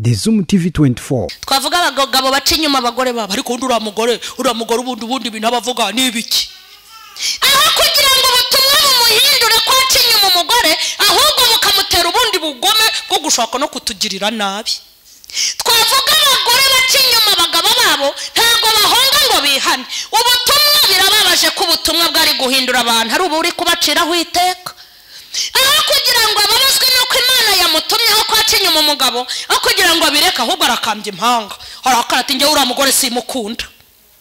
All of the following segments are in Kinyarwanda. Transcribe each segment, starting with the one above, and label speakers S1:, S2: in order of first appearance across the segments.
S1: The Zoom TV 24.
S2: Twavuga abagabo baca inyuma abagore babo, ariko undi uriya mugore ubundi ibintu abavuga ni ibiki? Aho kugira ngo ubutumwa bumuhindure ko aca inyuma umugore, ahubwo bukamutera ubundi bugome bwo gushaka no kutugirira nabi. Twavuga abagore baca inyuma abagabo babo, ntabwo bahonga ngo bihane. Ubutumwa birababaje ko ubutumwa bwari guhindura abantu, ari ubu uri kubaciraho iteka. Aho kugira ngo ababazwe nuko Imana yamutumyeho ko aca inyuma umugabo, aho kugira ngo abireke ahubwo arakambya impanga, arakara ati njye uriya mugore simukunda.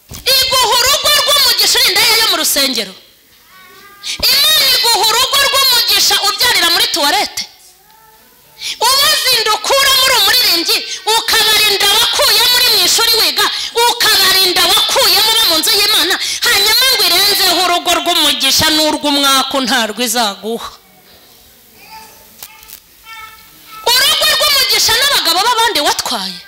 S2: Iguha urugo rw'umugisha indaya yo mu rusengero. Imana iguha urugo rw'umugisha ubyarira muri tuwarete. Ubazinda ukura muri umuririmbyi, ukabarinda wakuye muri mu ishuri wiga, ukabarinda wakuyemo mu nzu y'Imana, hanyuma ngo irenzeho urugo rw'umugisha n'urw'umwaku ntarwo izaguha. Urugo rw'umugisha n'abagabo b'abandi watwaye.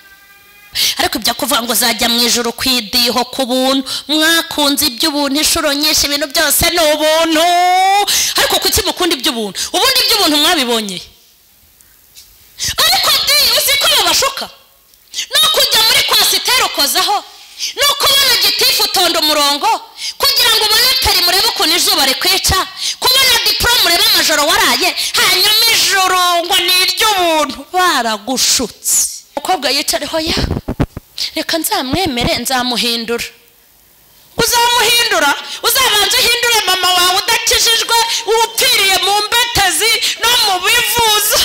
S2: Ariko ibyo kuvuga ngo zajya mu ijuru kwidiho ku buntu, mwakunze iby'ubuntu inshuro nyinshi, ibintu byose ni ubuntu. Ariko kuki mukunda iby'ubuntu? Ubundi iby'ubuntu mwabibonye. Ariko uzi ko babashuka no kujya muri kwasiteri ukozaho, no kubona gitifu utonda umurongo kugira ngo ubone peri murebe ukuntu izuba rikwica, kubona diporome urebe amajoro waraye, hanyuma ijoro ngo ni iry'ubuntu. Baragushutse. Umukobwa yicareho ya reka nzamwemere nzamuhindura. Uzamuhindura? Uzabanza uhindure mama wawe udakijijwe, upfiriye mu mbetezi no mu bivuzo.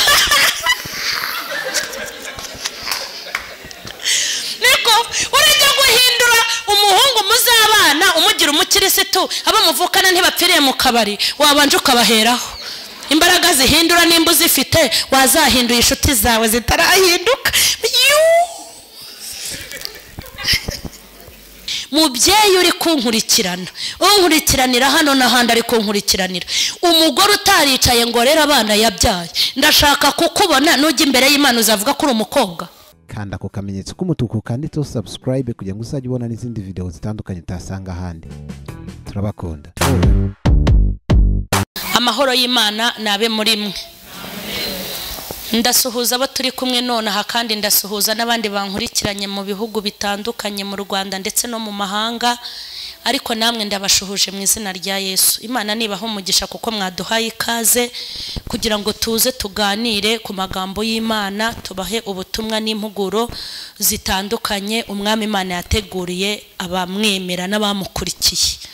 S2: Niko urajya guhindura umuhungu muzabana umugira umukirisitu, abo muvukana ntibapfiriye mu kabari, wabanje ukabaheraho. Imbaraga zihindura nimba uzifite, wazahinduye inshuti zawe zitarahinduka. Mubyeyi uri kunkurikirana, unkurikiranira hano n'ahandi ari kunkurikiranira, umugore utaricaye ngo rero abana yabyaye, ndashaka kukubona nujya imbere y'Imana uzavuga ko uri umukobwa.
S3: Kanda ku kamenyetso k'umutuku kanditseho subscribe kugira ngo uzajye ubona n'izindi video zitandukanye utasanga ahandi. Turabakunda.
S2: Amahoro y'Imana nabe muri mwe. Ndasuhuza abo turi kumwe nonaha, kandi ndasuhuza n'abandi bankurikiranye mu bihugu bitandukanye mu Rwanda ndetse no mu mahanga, ariko namwe ndabashuhuje mu izina rya Yesu. Imana nibaho umugisha kuko mwaduhaye ikaze kugira ngo tuze tuganire ku magambo y'Imana, tubahe ubutumwa n'impuguro zitandukanye Umwami Imana yateguriye abamwemera n'abamukurikiye.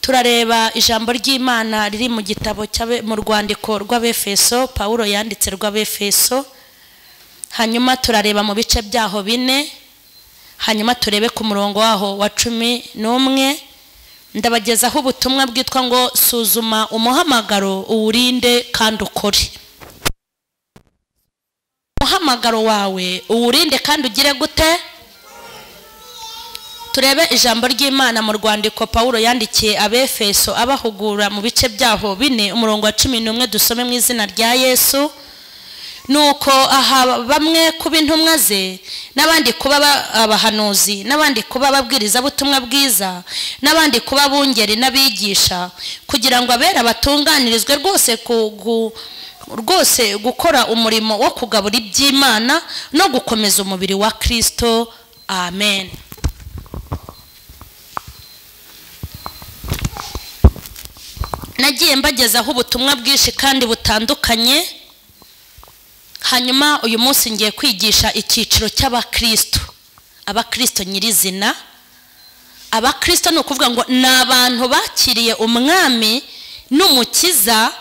S2: Turareba ijambo ry'Imana riri mu gitabo mu rwandiko rw'Abefeso, Paulo yanditse rw'Abefeso. Hanyuma turareba mu bice byaho bine, hanyuma turebe ku murongo waho wa 11. Ndabagezaho ubutumwa bwitwa ngo suzuma umuhamagaro uwurinde kandi ukore. Umuhamagaro wawe uwurinde kandi ugire gute? Turebe ijambo ry'Imana mu rwandiko Paulo yandikiye Abefeso abahugura mu bice byaho bine, umurongo wa 11 dusome mu izina rya Yesu. Nuko aha bamwe kuba intumwa ze, n'abandi kuba abahanuzi, n'abandi kuba ababwiriza butumwa bwiza, n'abandi kuba bungeri n'abigisha, kugira ngo abera batunganirizwe rwose rwose gukora umurimo wo kugabura iby'Imana no gukomeza umubiri wa Kristo. Amen. Nagiye mbagezaho ubutumwa bwinshi kandi butandukanye. Hanyuma uyu munsi ngiye kwigisha icyiciro cy'abakristo, abakristo nyirizina. Abakristo ni ukuvuga ngo ni abantu bakiriye Umwami n'Umukiza,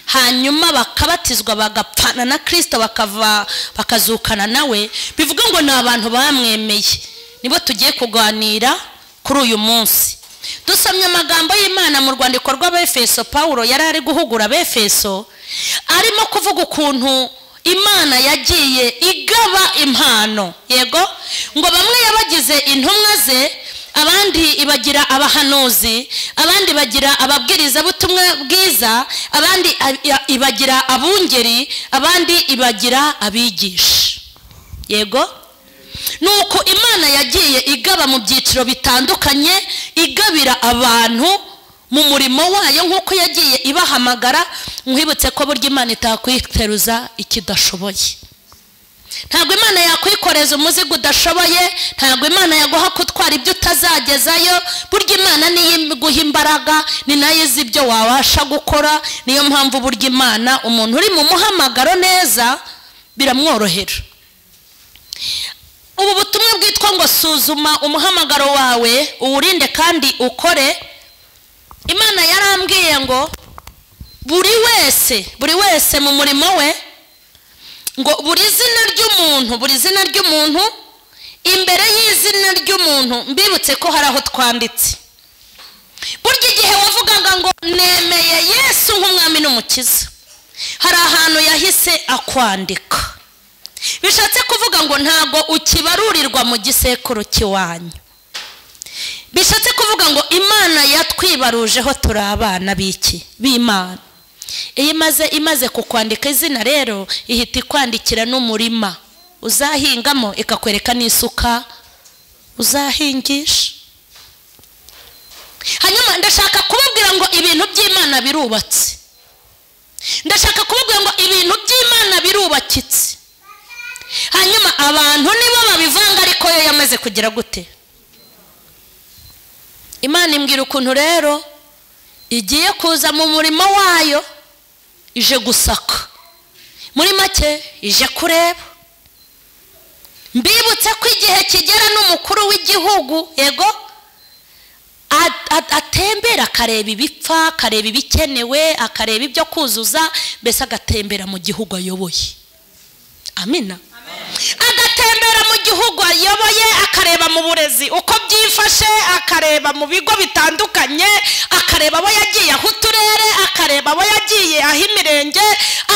S2: hanyuma bakabatizwa bagapfana na Kristo, bakava bakazukana nawe. Bivuga ngo ni abantu bamwemeye. Nibo tugiye kuganira kuri uyu munsi. Dusomye amagambo y'Imana mu rwandiko rw'Abefeso. Paulo yari ari guhugura Abefeso, arimo kuvuga ukuntu Imana yagiye igaba impano. Yego, ngo bamwe yabagize intumwa ze, abandi ibagira abahanuzi, abandi bagira ababwiriza butumwa bwiza, abandi ibagira abungeri, abandi ibagira abigisha. Yego, nuko Imana yagiye igaba mu byiciro bitandukanye, igabira abantu mu murimo wayo nkuko yagiye ibahamagara. Nkwibutse ko burya Imana itakwiteruza ikidashoboye. Ntabwo Imana Ikwikoreza umuzigo udashoboye, ntabwo Imana yaguha kutwara ibyo utazagezayo. Burya Imana niyo iguha imbaraga, ni nayo izi ibyo wabasha gukora. Niyo mpamvu burya Imana umuntu uri mu muhamagaro neza biramworohera. Ubu butumwa bwitwa ngo suzuma umuhamagaro wawe uwurinde kandi ukore. Imana yarambwiye ngo buri wese mu murimo we, ngo buri zina ry'umuntu, buri zina ry'umuntu, imbere y'izina ry'umuntu, mbibutse ko hari aho twanditse. Burya igihe wavugaga ngo nemeye Yesu nk'umwami n'umukiza, hari ahantu yahise akwandika. Bishatse kuvuga ngo ntago ukibarurirwa mu gisekuru cy'iwanyu. Bishatse kuvuga ngo Imana yatwibarujeho turi abana b'iki? B'Imana. Iyo imaze kukwandika izina rero, ihita ikwandikira n'umurima uzahingamo, ikakwereka n'isuka uzahingisha. Hanyuma ndashaka kubabwira ngo ibintu by'Imana birubatse. Ndashaka kubabwira ngo ibintu by'Imana birubakitse. Hanyuma abantu nibo babivanga, ariko yo yamaze kugira gute? Imana imbwira ukuntu rero igiye kuza mu murimo wayo, ije gusaka. Muri make ije kureba. Mbibutse ko igihe kigera n'umukuru w'igihugu, yego, atembera akareba ibipfa, akareba ibikenewe, akareba ibyo kuzuza, mbese agatembera mu gihugu ayoboye. Amina. Agatembera mu gihugu ayoboye, akareba mu burezi uko byifashe, akareba mu bigo bitandukanye, akareba abo yagiye aho uturere, akareba abo yagiye aho imirenge,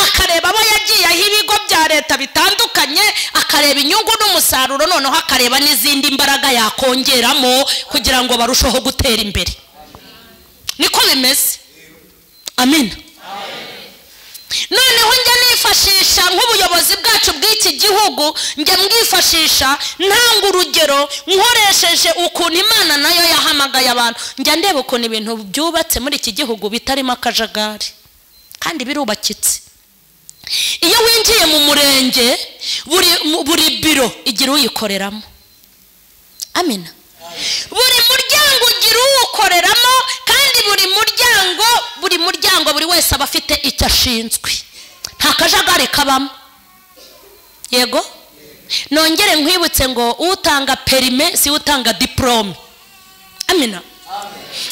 S2: akareba abo yagiye aho ibigo bya leta bitandukanye, akareba inyungu n'umusaruro, noneho akareba n'izindi mbaraga yakongeramo kugira ngo barusheho gutera imbere. Niko bimeze. Amina. Noneho njya nifashisha nk'ubuyobozi bwacu bw'iki gihugu, njya mwifashisha ntanga urugero nkoresheje ukuntu Imana nayo yahamagaye abantu. Njya ndeba ukuntu ibintu byubatse muri iki gihugu bitarimo akajagari kandi birubakitse. Iyo winjiye mu murenge, buri biro igira uyikoreramo. Amina. Buri muryango ugira uwukoreramo, kandi buri muryango buri wese aba afite icyo ashinzwe. Nta kajagari kabamo. Yego. Nongere nkwibutse ngo utanga perime si utanga diplome. Amina.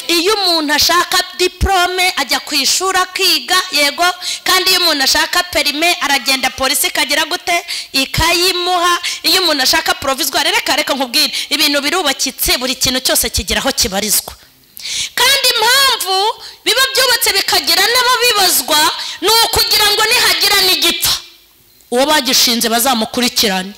S2: Iyo umuntu ashaka diplome ajya ku ishuri akiga, yego, kandi iyo umuntu ashaka perime aragenda polisi ikagira gute? Ikayimuha. Iyo umuntu ashaka provisoire, reka nkubwire, ibintu birubakitse, buri kintu cyose kigira aho kibarizwa. Kandi impamvu biba byubatse bikagira n'ababibazwa ni ukugira ngo nihagira n'igipfa uwo bagishinze bazamukurikirane.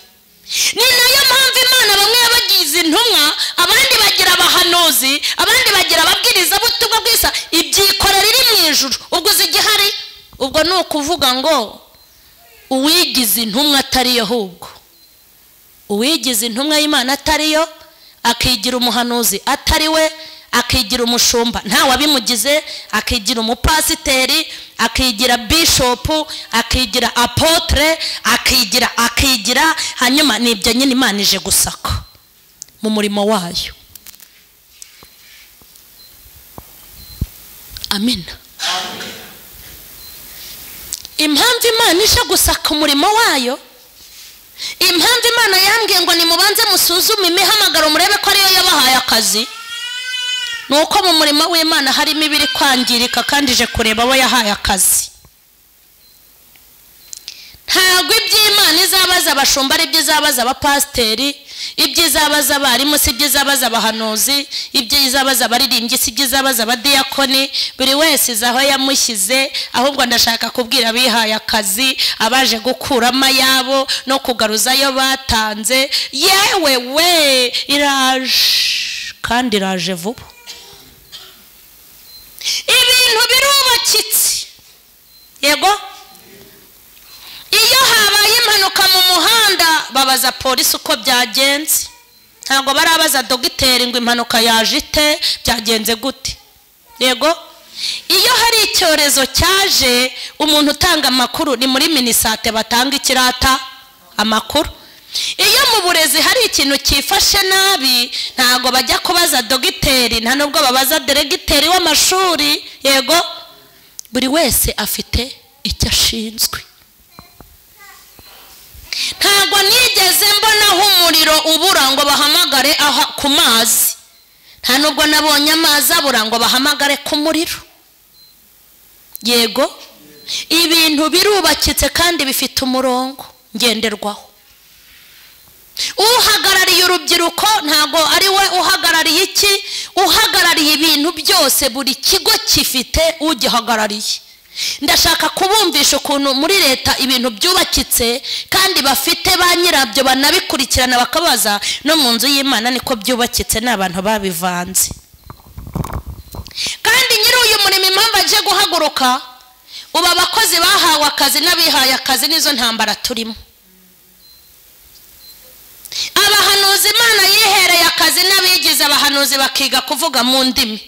S2: Ni nayo mpamvu Imana bamwe yabagize intumwa, abandi bagira abahanuzi, abandi bagira ababwiriza butumwa bwiza. Ibyikorera riri mu ijuru ubwo zigihari. Ubwo ni ukuvuga ngo uwigize intumwa atariyo, ahubwo uwigize intumwa y'Imana atariyo, akigira umuhanuzi atari we, akigira umushumba nta wabimugize, akigira umupasiteri, akigira bishopu, akigira apotre, akigira, hanyuma nibyo nyine Imana ije gusaka mu murimo wayo. Amina. Impamvu Imana ije gusaka umurimo wayo, impamvu Imana yambwiye ngo nimubanze musuzume imihamagaro murebe ko ariyo yabahaye akazi, nuko mu murimo w'Imana harimo ibiri kwangirika kandi ije kureba abo yahaye akazi. Ntabwo iby'Imana izabaza abashumba ari byo izabaza abapasiteri, ibyo izabaza abarimu si byo izabaza abahanuzi, ibyo izabaza abaririmbyi si byo izabaza abadiyakoni. Buri wese izi aho yamushyize. Ahubwo ndashaka kubwira abihaye akazi, abaje gukuramo ayabo no kugaruza ayo batanze, yewe we, iraje kandi iraje vuba. Ibintu birubakitse. Yego. Iyo habaye impanuka mu muhanda babaza polisi uko byagenze, ntabwo barabaza dogiteri ngo impanuka yaje ite, byagenze gute. Yego. Iyo hari icyorezo cyaje, umuntu utanga amakuru ni muri minisate batanga ikirata amakuru. Iyo mu burezi hari ikintu cyifashe nabi, ntago bajya kubaza dogiteri, nta nubwo babaza diregiteri w'amashuri. Yego, buri wese afite icyo ashinzwe. Ntago nigeze mbonaho umuriro ubura ngo bahamagare ku mazi, nta nubwo nabonye amazi abura ngo bahamagare ku muriro. Yego, ibintu birubakitse kandi bifite umurongo ngenderwaho. Uhagarariye urubyiruko ntago ari we uhagarariye iki, uhagarariye ibintu byose. Buri kigo gifite ugihagarariye. Ndashaka kubumvisha ukuntu muri leta ibintu byubakitse kandi bafite ba nyirabyo banabikurikirana bakabaza. No mu nzu y'Imana niko byubakitse, n'abantu babivanze. Kandi nyiri uyu murimo impamvu aje guhaguruka, ubu abakozi bahawe akazi n'abihaye akazi nizo ntambara turimo. Abahanuzi Imana yihereye akazi n'abigize abahanuzi bakiga kuvuga mu ndimi.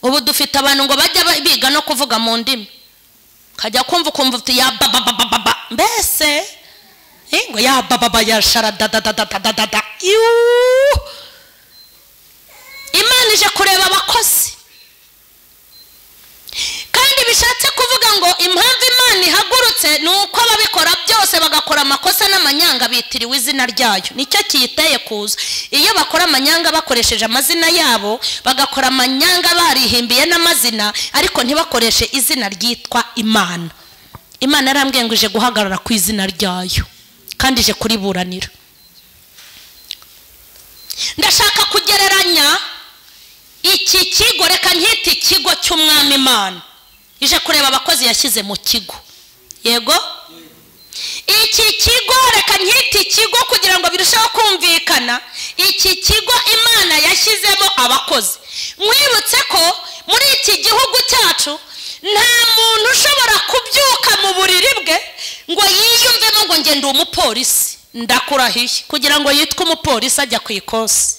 S2: Ubu dufite abantu ngo bajya biga no kuvuga mu ndimi, kajya kumva ukumva uti ya baba baba baba, mbese ngo ya baba baba ya shara da da da da da da da. Imana ije kureba abakozi. Kandi bishatse kuvuga ngo impamvu Imana ihagurutse ni uko ababikora byose bagakora amakosa n'amanyanga bitiriwe izina ryayo. Nicyo kiyiteye kuza. Iyo bakora amanyanga bakoresheje amazina yabo, bagakora amanyanga barihimbiye n'amazina, ariko ntibakoreshe izina ryitwa Imana. Imana yarambwiye ngo ije guhagarara ku izina ryayo kandi ije kuriburanira. Ndashaka kugereranya iki kigo, reka nkite ikigo cy'Umwami Imana. Ije kureba abakozi yashyize mu kigo. Yego, iki kigo reka nkite ikigo kugira ngo birusheho kumvikana. Iki kigo Imana yashyizemo abakozi. Mwibutse ko muri iki gihugu cyacu nta muntu ushobora kubyuka mu buriri bwe ngo yiyumvemo ngo nge ndi umupolisi. Ndakurahiye, kugira ngo yitwe umupolisi ajya ku ikosi.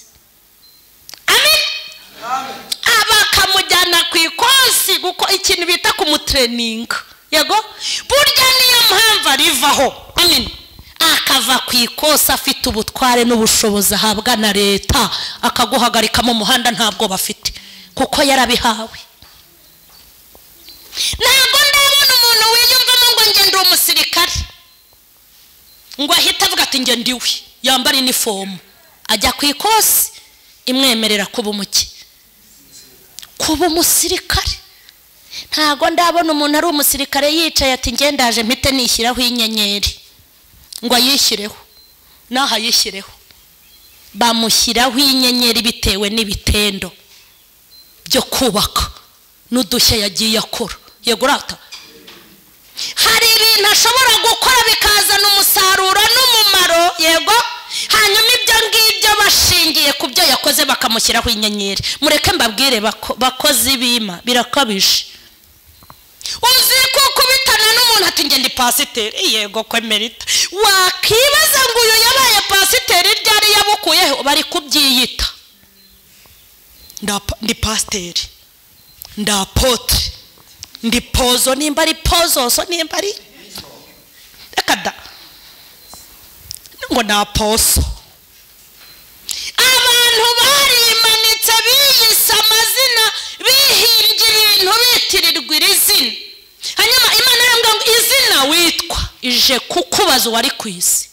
S2: Amen. Abakamujyana ku ikosi kuko ikintu bita kumutreninga. Yego, burya niyo mpamvu arivaho. Amen. Akava ku ikosi afite ubutware n'ubushobozi ahabwa na leta, akaguhagarika mu muhanda ntabwo bafite kuko yarabihawe. Ntabwo ndabona umuntu wiyumvamo ngo nge ndi umusirikare ngo ahita avuga ati nge ndiwe, yambara inifomu ajya ku ikosi imwemerera kuba umuki, kuba umusirikare. Ntago ndabona umuntu ari umusirikare yicaye ati nge ndaje mpite nishyiraho inyenyeri ngo ayishyireho, naho ayishyireho bamushyiraho inyenyeri bitewe n'ibitendo byo kubaka n'udushya yagiye akora. Yego rata, hari ibintu ashobora gukora bikazana umusaruro n'umumaro. Yego, hanyuma ibyo ngibyo bashingiye ku byo yakoze bakamushyiraho inyenyeri. Mureke mbabwire bakozi bima birakabije. Uzi ko kubitana n'umuntu ati nge ndi pasiteri. Yego kwemerita, wakibaza ngo uyu yabaye pasiteri ryari, yabukuyeho? Bari kubyiyita. Ndi pasiteri, ndi apotre, ndi pozo, nimba ari pozo so nimba ari reka da ngo na poso. Abantu barimanitse biyise amazina, bihimbye ibintu bitirirwa iri zina. Hanyuma Imana yarambwira ngo izina witwa ije kukubaza uwari ku isi.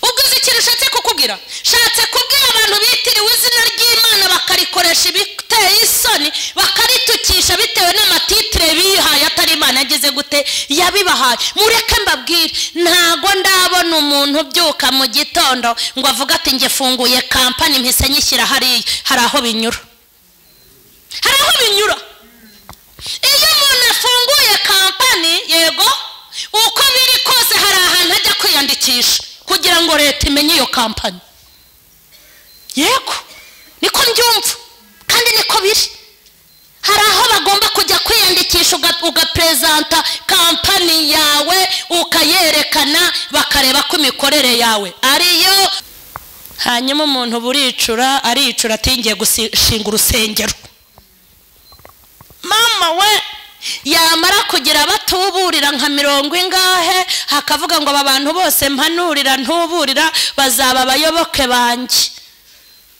S2: Ubwo uzi ikintu ushatse kukubwira? Shatse kubwira abantu bitiriwe izina ry'Imana bakarikoresha ibiteye isoni, bakaritukisha bitewe n'amatitire bihaye atari Imana yagize gute yabibahaye. Mureke mbabwire, ntago ndabona umuntu ubyuka mu gitondo ngo avuge ati nge funguye kampani mpise nyishyira hariya. Hari aho binyura, hari aho binyura. Iyo umuntu afunguye kampani, yego, uko biri kose hari ahantu ajya kwiyandikisha kugira ngo leta imenye iyo kampani. Yego, niko mbyumva kandi niko biri. Hari aho bagomba kujya kwiyandikisha, ugaprezanta kampani yawe ukayerekana, bakareba ko imikorere yawe ariyo. Hanyuma umuntu buricura aricura ati ngiye gushinga urusengero. Mama we, Yamara kugira abatuburira nka mirongo ingahe, hakavuga ngo aba bantu bose mpanurira ntuburira bazaba abayoboke banjye.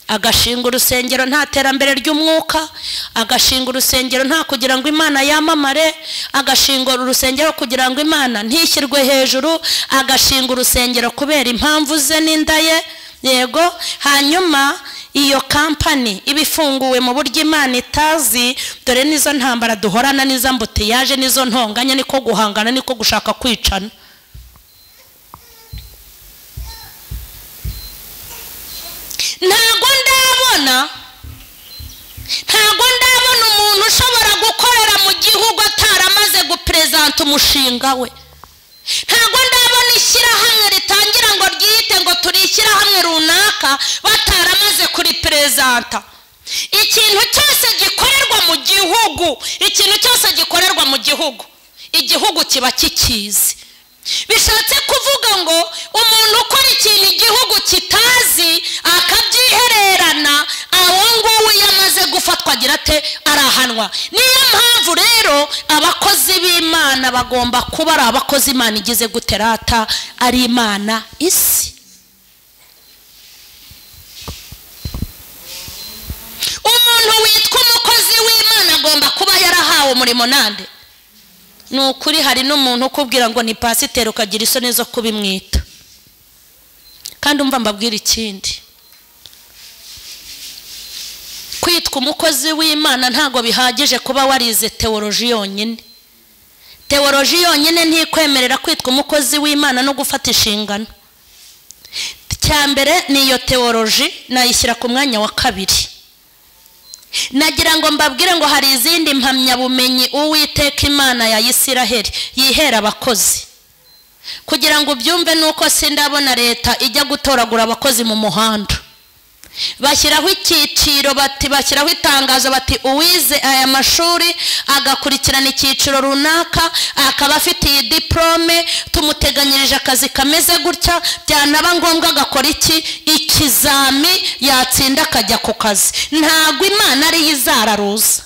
S2: Agashinga urusengero nta terambere ry'umwuka, agashinga urusengero nta kugira ngo Imana yamamare, agashinga urusengero kugira ngo Imana ntishyirwe hejuru, agashinga urusengero kubera impamvu ze n'inda ye. Yego. Hanyuma iyo kampani ibifunguwe mu buryo Imana itazi. Dore nizo ntambara duhorana, nizo mbuteyaje, nizo ntonganya, niko guhangana, niko gushaka kwicana. Ntago ndabona umuntu ushobora gukorera mu gihugu ataramaze gupresenta umushinga we. Ntago ndabona ishyirahamwe ritangira ngo ryite ngo turi ishyirahamwe runaka bataramaze kuripresenta. Ikintu cyose gikorerwa mu gihugu, ikintu cyose gikorerwa mu gihugu, igihugu kiba kikizi. Bishatse kuvuga ngo umuntu ukora ikintu igihugu kitazi akabyihererana, awo nguwo yamaze gufatwa agira ate? Arahanwa. Niyo mpamvu rero abakozi b'Imana bagomba kuba ari abakozi Imana igize guterata, ari Imana isi. Umuntu witwa umukozi w'Imana agomba kuba yarahawe umurimo nande. Ni ukuri hari n'umuntu ukubwira ngo ni pasiteri ukagira isoni zo kubimwita. Kandi umva mbabwira ikindi, kwitwa umukozi w'Imana ntago bihagije kuba warize teoloji yonyine. Teoloji yonyine ntikwemerera kwitwa umukozi w'Imana no gufata inshingano. Icya mbere ni iyo teoloji, nayishyira ku mwanya wa kabiri. Nagira ngo mbabwire ngo hari izindi mpamyabumenyi Uwiteka Imana ya Isiraheli yihera abakozi. Kugira ngo ubyumve nuko sindabona leta ijya gutoragura abakozi mu muhanda. Bashyiraho icyiciro, bati bashyiraho itangazo bati uwize aya mashuri agakurikirana icyiciro runaka akaba afite iyi diplome, tumuteganyirije akazi kameze gutya, byanaba ngombwa agakora iki ikizami, yatsinda akajya ku kazi. Ntabwo Imana ari izararuza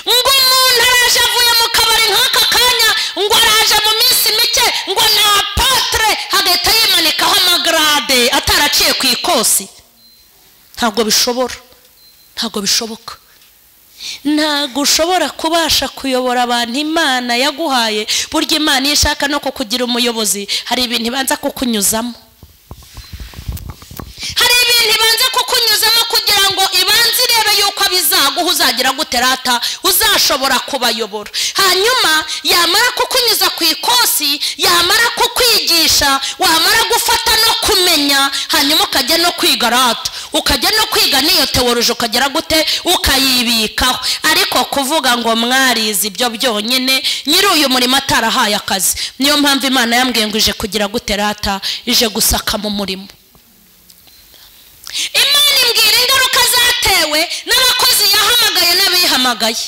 S2: ngo umuntu araje avuye mu kabari nk'aka kanya, ngo araje mu minsi mike ngo ni apotre, hagahita yimanikaho amagrade ataraciye ku ikosi. Ntabwo bishobora, ntabwo bishoboka. Ntabwo ushobora kubasha kuyobora abantu Imana yaguhaye. Burya Imana iyo ishaka no kukugira umuyobozi, hari ibintu ibanza kukunyuzamo. Hari ibintu ibanza kukunyuzamo kugira ngo ibanze irebe yuko bizaguha, uzagira guterata, uzashobora kubayobora. Hanyuma yamara kukunyuza ku ikosi, yamara kukwigisha, wamara gufata no kumenya, hanyuma ukajya no kwiga rata, ukajya no kwiga n'iyo teoloji, ukagera gute ukayibikaho. Ariko kuvuga ngo mwarize ibyo byonyine, nyiri uyu murimo atarahaye akazi. Niyo mpamvu Imana yambwiye ngo ije kugira guterata, ije gusaka mu murimo. Imana imbwira ingaruka zatewe n'abakozi yahamagaye n'abihamagaye.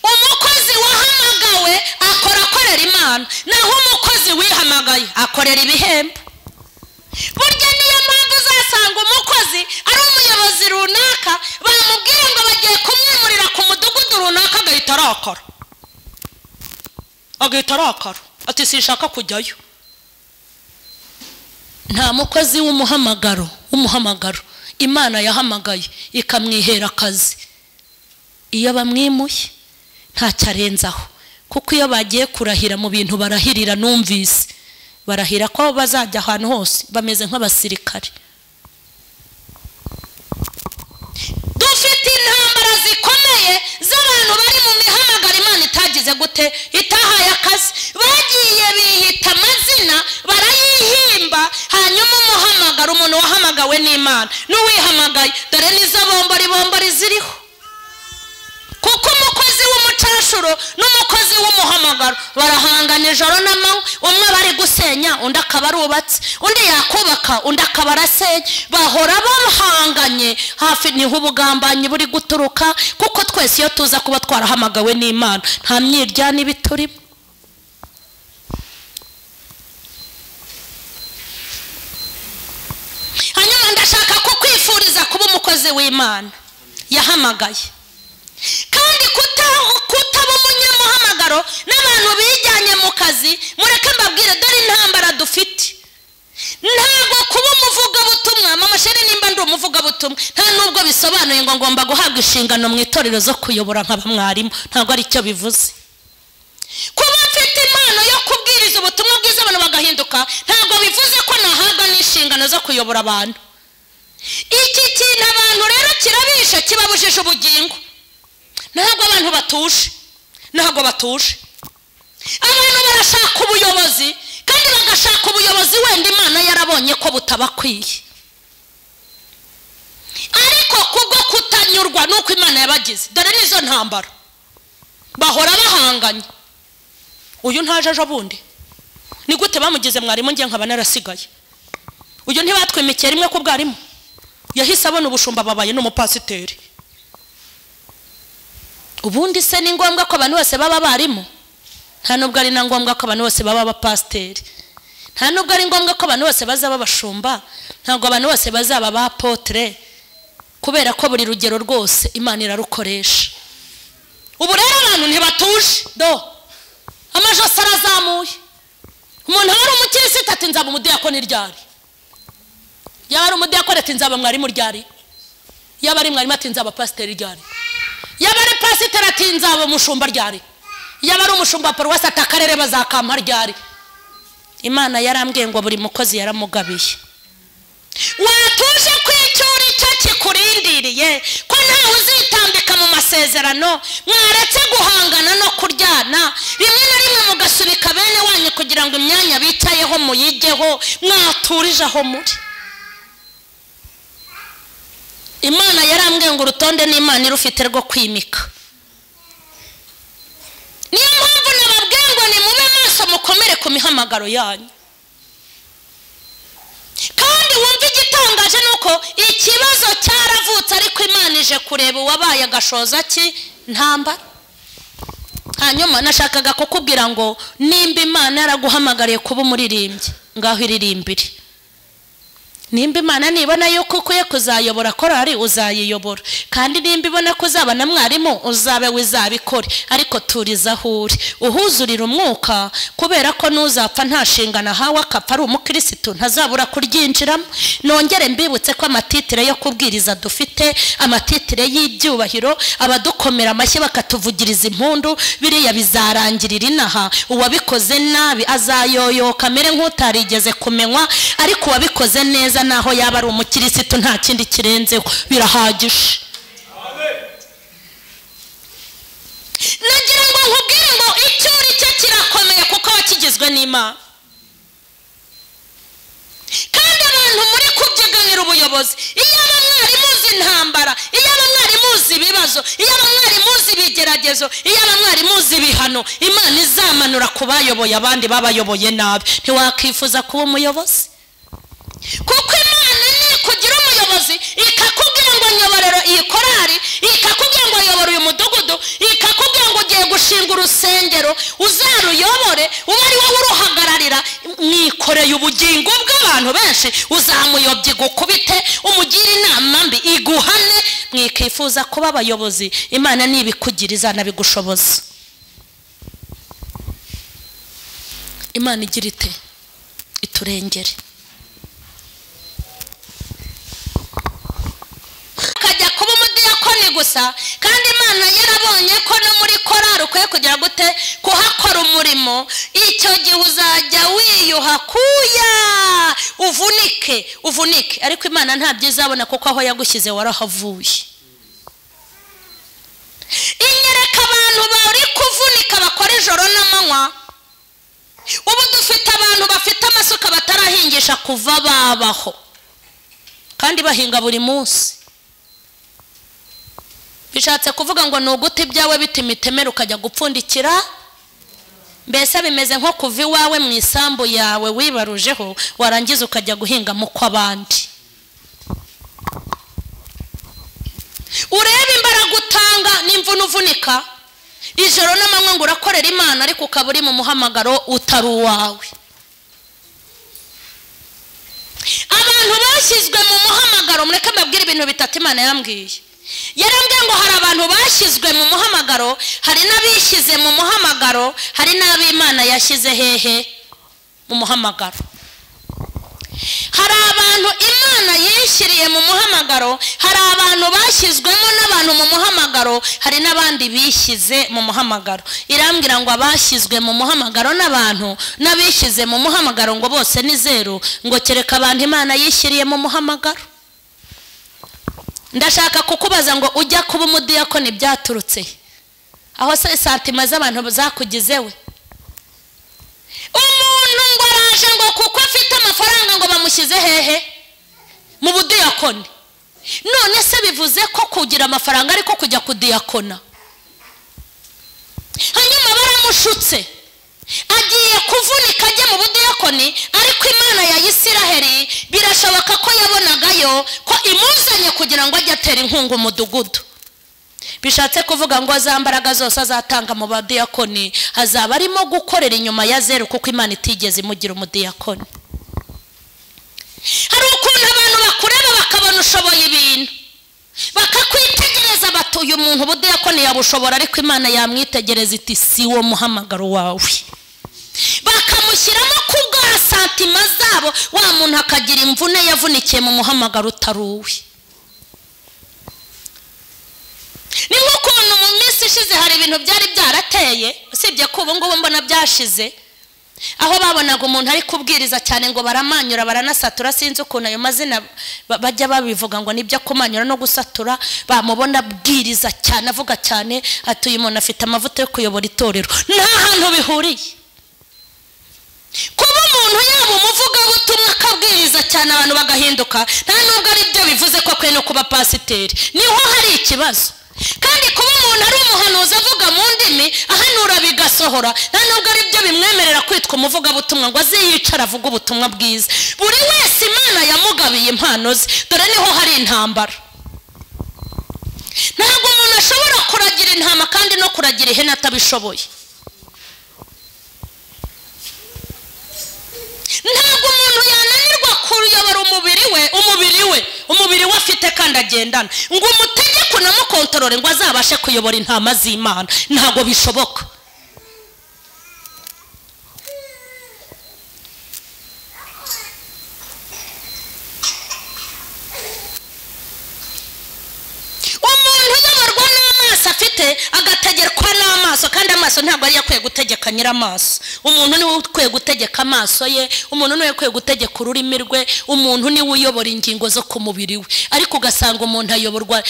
S2: Umukozi wahamagawe akora akorera Imana, naho umukozi wihamagaye akorera ibihembo. Burya niyo mpamvu uzasanga umukozi ari umuyobozi runaka, bamubwira ngo bagiye kumwimurira ku mudugudu runaka, agahita arakara, agahita arakara ati sinshaka kujyayo. Nta mukozi w'umuhamagaro, w'umuhamagaro Imana yahamagaye ikamwihera akazi, iyo bamwimuye ntacyo arenzaho. Kuko iyo bagiye kurahira mu bintu barahirira, numvise barahira ko bazajya ahantu hose bameze nk'abasirikare. Dufite intambara zikomeye z'abantu bari mu mihamagaro Imana itagize gute, itahaye akazi. Bagiye biyita amazina barayihimba, hanyuma umuhamagaro, umuntu wahamagawe n'Imana n'uwihamagaye, dore nizo bombori bombori ziriho. Kuko umukozi w'umucashuro n'umukozi w'umuhamagaro barahangana ijoro n'amanywa, umwe bari gusenya undi akaba arubatse, undi yakubaka undi akaba arasenya, bahora bahanganye. Hafi niho ubugambanyi buri guturuka, kuko twese iyo tuza kuba twarahamagawe n'Imana nta myiryane ibiturimo. Hanyuma ndashaka kukwifuriza kuba umukozi w'Imana. Yahamagaye. Kandi kutaba umunyamuhamagaro n'abantu bijyanye mu kazi, mureke mbabwire, dore intambara dufite. Ntabwo kuba umuvugabutumwa, mama Sheri, nimba ndi umuvugabutumwa, nta nubwo bisobanuye ngo ngomba guhabwa inshingano mu itorero zo kuyobora nkaba mwarimu, ntabwo ari cyo bivuze. Kuba mfite impano yo kubwiriza ubutumwa bwiza abantu bagahinduka, ntabwo bivuze ko nahabwa n'inshingano zo kuyobora abantu. Iki kintu abantu rero kirabisha, kibabujije ubugingo. Ntabwo abantu batuje, ntabwo batuje. Abantu barashaka ubuyobozi, kandi bagashaka ubuyobozi wenda Imana yarabonye ko butabakwiye, ariko kubwo kutanyurwa nuko Imana yabagize. Dore nizo ntambara bahora bahanganye. Uyu ntaje ejo bundi, ni gute bamugize mwarimu ngiye nkaba narasigaye? Uyu ntibatwimikiye rimwe ku bwarimu, yahise abona ubushumba, babaye n'umupasiteri. Ubundi se ni ngombwa ko abantu bose baba abarimu? Nta nubwo ari na ngombwa ko abantu bose baba abapasiteri. Nta nubwo ari ngombwa ko abantu bose bazaba abashumba. Ntabwo abantu bose bazaba abapotre, kubera ko buri rugero rwose Imana irarukoresha. Ubu rero abantu ntibatuje, do amajosi arazamuye. Umuntu ari umukirisitu ati nzaba umudiyakoni ryari, yaba ari umudiyakoni ati nzaba mwarimu ryari, yaba ari mwarimu ati nzaba pasiteri ryari, yaba ari pasiteri ati nzaba umushumba ryari, yaba ari umushumba paruwasi ati akarere bazakampa ryari. Imana yarambwiye ngo buri mukozi yaramugabiye. Watuje kwicyura icyo kikurindiriye, ko ntawe uzitambika mu masezerano. Mwaretse guhangana no kuryana, rimwe na rimwe mugasubika bene wanyu kugira ngo imyanya bicayeho muyigeho. Mwaturije aho muri. Imana yarambwiye ngo urutonde n'Imana irufite rwo kwimika. Niyo mpamvu nababwiye ngo nimube maso, mukomere ku mihamagaro yanyu. Kandi wumva igitangaje nuko ikibazo cyaravutse, ariko Imana ije kureba uwabaye agashoza ki ntambara. Hanyuma nashakaga kukubwira ngo nimba Imana yaraguhamagariye kuba umuririmbyi, ngaho iririmbire. Nimba Imana nibona yuko ukwiye kuzayobora korari, uzayiyobora. Kandi nimba ibona ko uzaba na mwarimu, uzabe wizabikore. Ariko turiza aho uri, uhuzurira umwuka, kubera ko nuzapfa nta nshingano ahawe akapfa ari umukirisitu, ntazabura kuryinjiramo. Nongere mbibutse ko amatitire yo kubwiriza dufite, amatitire y'ibyubahiro, abadukomera amashyi bakatuvugiriza impundu, biriya bizarangirira inaha. Uwabikoze nabi azayoyoka amere nk'utarigeze kumenywa, ariko uwabikoze neza naho yaba ari umukirisitu nta kindi kirenzeho, birahagije. Nagira ngo nkubwire ngo icyo uri cyo kirakomeye, kuko wakigizwe n'Imana. Kandi abantu muri kubyiganira ubuyobozi, iyo aba mwari muzi intambara, iyo aba mwari muzi ibibazo, iyo aba mwari muzi ibigeragezo, iyo aba mwari muzi ibihano Imana izamanura ku bayoboye abandi babayoboye nabi, ntiwakwifuza kuba umuyobozi. Kuko Imana nikugira umuyobozi, ikakubwira ngo nyoborera iyi korari, ikakubwira ngo yobora uyu mudugudu, ikakubwira ngo ugiye gushinga urusengero uzaruyobore, ube ari wowe uruhagararira, mwikoreye ubugingo bw'abantu benshi, uzamuyobye igukubite, umugire inama mbi iguhane. Mwikifuza kuba abayobozi, Imana nibikugira izanabigushoboza. Imana igira ite? Iturengere. Ukajya kuba umudiyakoni gusa, kandi Imana yarabonye ko no muri korari ukwiye kugira gute? Kuhakora umurimo. Icyo gihe uzajya wiyuha kuya, uvunike uvunike, ariko Imana nta byizabona, kuko aho yagushyize warahavuye. Inyereka abantu bari kuvunika bakora ijoro n'amanywa. Ubu dufite abantu bafite amasuka batarahingisha kuva babaho, kandi bahinga buri munsi. Bishatse kuvuga ngo ni uguta ibyawe bita imitemeri ukajya gupfundikira. Mbese bimeze nko kuva iwawe mu isambu yawe wibarujeho, warangiza ukajya guhinga mu kw'abandi. Urebe imbaraga utanga n'imvune uvunika ijoro n'amanywa ngo urakorera Imana, ariko ukaba uri mu muhamagaro utari uwawe. Abantu bashyizwe mu muhamagaro, mureke mbabwire ibintu bitatu Imana yambwiye. Yarambwiye ngo hari abantu bashyizwe mu muhamagaro, hari n'abishyize mu muhamagaro, hari n'ab'Imana yashyize hehe mu muhamagaro. Hari abantu Imana yishyiriye mu muhamagaro, hari abantu bashyizwemo n'abantu mu muhamagaro, hari n'abandi bishyize mu muhamagaro. Irambwira ngo abashyizwe mu muhamagaro n'abantu n'abishyize mu muhamagaro ngo bose ni zeru, ngo kereka abantu Imana yishyiriye mu muhamagaro. Ndashaka kukubaza ngo ujya kuba umudiyakoni byaturutse aho se santima z'abantu zakugizewe? Umuntu ngo araje ngo kuko afite amafaranga ngo bamushyize hehe mu budiyakoni. None se bivuze ko kugira amafaranga ariko kujya kudiyakona? Hanyuma baramushutse agiye kuvunika ajya mu budiyakoni, ariko Imana ya Isiraheli birashoboka ko yabonagayo ko imuzanye kugira ngo ajye atera inkunga umudugudu. Bishatse kuvuga ngo azambaraga zose azatanga mu badiyakoni azaba arimo gukorera inyuma ya zeru, kuko Imana itigeze imugira umudiyakoni. Hari ukuntu abantu bakureba bakabona ushoboye ibintu, bakakwitegereza bati uyu muntu ubudiyakoni yabushobora, ariko Imana yamwitegereza iti si wo muhamagaro wawe. Bakamushyiramo kubwa santima zabo, wa muntu akagira imvune yavunikiye mu muhamagaro utari uwe. Ni nk'ukuntu mu minsi ishize hari ibintu byari byarateye, usibye ko ubu ngubu mbona byashize, aho babonaga umuntu ari kubwiriza cyane ngo baramanyura baranasatura, sinzi ukuntu ayo mazina bajya babivuga ngo nibyo kumanyura no gusatura. Bamubona abwiriza cyane avuga cyane ati uyu muntu afite amavuta yo kuyobora itorero. Nta hantu bihuriye. Kuba umuntu yaba umuvugabutumwa akabwiriza cyane abantu bagahinduka, nta nubwo ari byo bivuze ko akwiye no kuba pasiteri. Niho hari ikibazo. Kandi kuba umuntu ari umuhanuzi avuga mu ndimi ahanura bigasohora, nta nubwo ari byo bimwemerera kwitwa umuvugabutumwa ngo aziyicara avuge ubutumwa bwiza. Buri wese Imana yamugabiye impano ze. Dore niho hari intambara. Ntabwo umuntu ashobora kuragira intama kandi no kuragira ihene atabishoboye. Ntabwo umuntu yananirwa kuyobora umubiri we, umubiri we afite kandi agendana, ngo umutegeke unamukontorore ngo azabashe kuyobora intama z'Imana. Ntabwo bishoboka. Umuntu uyoborwa n'amaso afite agategerwa n'amaso, kandi amaso ntabwo ari akwiye gutegeka nyiramaso. Umuntu niwe ukwiye gutegeka amaso ye, umuntu niwe ukwiye gutegeka ururimi rwe, umuntu niwe uyobora ingingo zo ku mubiri we. Ariko ugasanga umuntu ayoborwa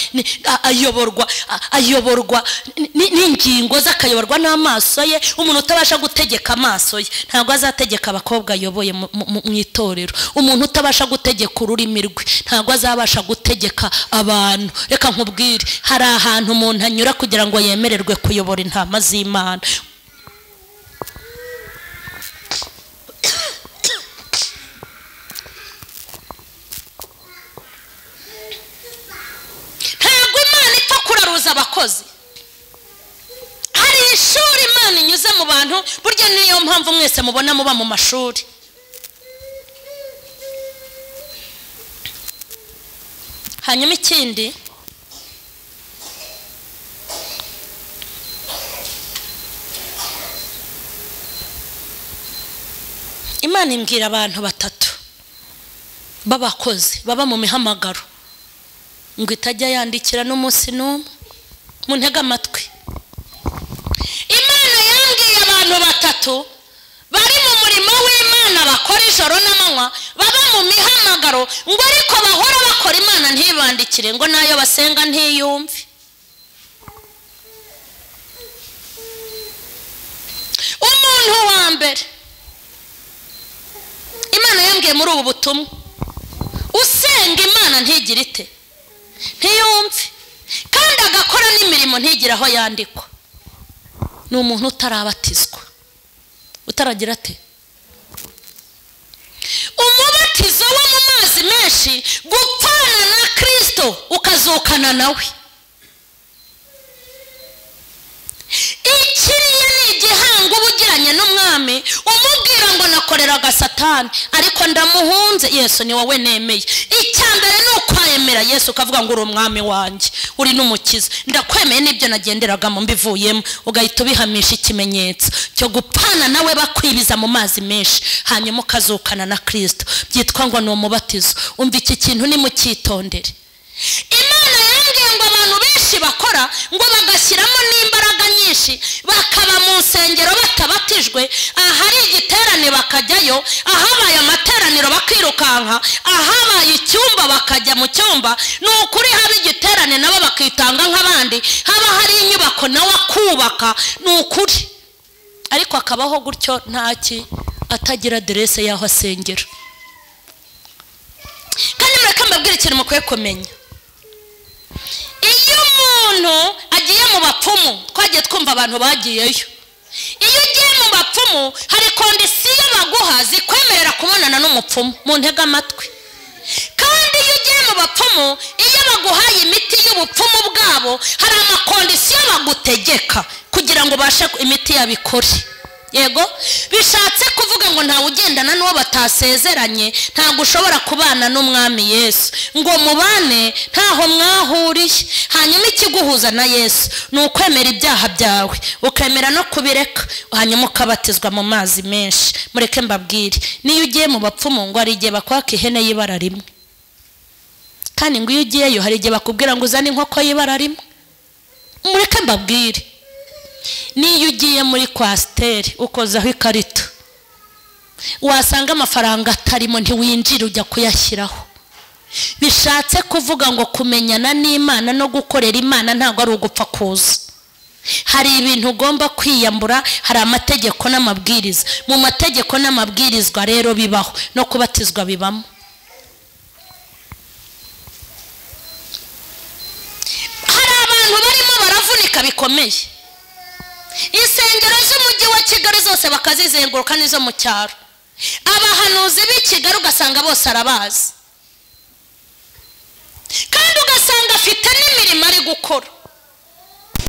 S2: n'ingingo ze, akayoborwa n'amaso ye. Umuntu utabasha gutegeka amaso ye ntabwo azategeka abakobwa ayoboye mu itorero. Umuntu utabasha gutegeka ururimi rwe ntabwo azabasha gutegeka abantu. Reka nkubwire, hari ahantu umuntu anyura kugira ngo yemererwe kuyobora intama z'Imana. Ntabwo Imana ipfa kuraruza abakozi. Hari ishuri Imana inyuze mu bantu, burya niyo mpamvu mwese mubona muba mu mashuri. Hanyuma ikindi, Imana imbwira abantu batatu b'abakozi baba mu mihamagaro ngo itajya yandikira n'umunsi n'umwe. Muntege amatwi. Imana yambwiye abantu batatu bari mu murimo w'Imana bakora ijoro n'amanywa, baba mu mihamagaro, ngo ariko bahora bakora Imana ntibandikire, ngo nayo basenga ntiyumve. Umuntu wa mbere Imana yambwiye muri ubu butumwa, usenga Imana ntigire ite, ntiyumve, kandi agakora n'imirimo ntigire aho yandikwa, ni umuntu utarabatizwa. Utaragira ate? Umubatizo wo mu mazi menshi, gupfana na Kristo ukazukana nawe. Ikiriya ni igihango uba ugiranye n'umwami, umubwira ngo Nakoreraga Satani ariko ndamuhunze, Yesu ni wowe nemeye. Icya mbere ni ukwemera Yesu, ukavuga ngo uri umwami wanjye, uri n'umukiza, ndakwemeye n'ibyo nagenderagamo mbivuyemo, ugahita ubihamisha ikimenyetso cyo gupana nawe bakwibiza mu mazi menshi, hanyuma ukazukana na Kristo. Byitwa ngo ni umubatizo. Umva, iki kintu nimucyitondere. Imana yambwiye ngo abantu benshi bakora ngo bagashyiramo n'imbaraga nyinshi, bakaba mu nsengero batabatijwe, ahari igiterane bakajyayo, ahabaye amateraniro bakirukanka, ahabaye icyumba bakajya mu cyumba. Ni ukuri, haba igiterane nabo bakitanga nk'abandi, haba hari inyubako nawe akubaka, ni ukuri, ariko akabaho gutyo ntaki, atagira aderese y'aho asengera. Kandi mureke mbabwire ikintu mukwiye kumenya. Iyo umuntu agiye mu bapfumu, twagiye twumva abantu bagiyeyo, iyo ugiye mu bapfumu hari condition baguha zikwemerera kubonana n'umupfumu. Mu ntege amatwi. Kandi iyo ugiye mu bapfumu, iyo baguhaye imiti y'ubupfumu bwabo, hari ama condition bagutegeka kugira ngo ubashe imiti yabikore. Yego, bishatse kuvuga ngo ntawe ugendana n'uwo batasezeranye. Ntabwo ushobora kubana n'umwami Yesu ngo mubane ntaho mwahuriye. Hanyuma ikiguhuza na Yesu ni ukwemera ibyaha byawe, ukemera no kubireka, hanyuma ukabatizwa mu mazi menshi. Mureke mbabwire, niyo ugiye mu bapfumu, ngo hari igihe bakwaka ihene y'ibara rimwe, kandi ngo iyo ugiyeyo hari igihe bakubwira ngo uzane inkoko y'ibara rimwe. Mureke mbabwire, niyo ugiye muri coaster ukozaho ikarita, wasanga amafaranga atarimo ntiwinjire, ujya kuyashyiraho. Bishatse kuvuga ngo kumenyana n'Imana no gukorera Imana ntabwo ari ugupfa kuza. Hari ibintu ugomba kwiyambura, hari amategeko n'amabwiriza. Mu mategeko n'amabwirizwa rero bibaho, no kubatizwa bibamo. Hari abantu barimo baravunika bikomeye, insengero z'umujyi wa Kigali zose bakazizenguruka n'izo mu cyaro, abahanuzi b'i Kigali ugasanga bose arabazi, kandi ugasanga afite n'imirimo ari gukora,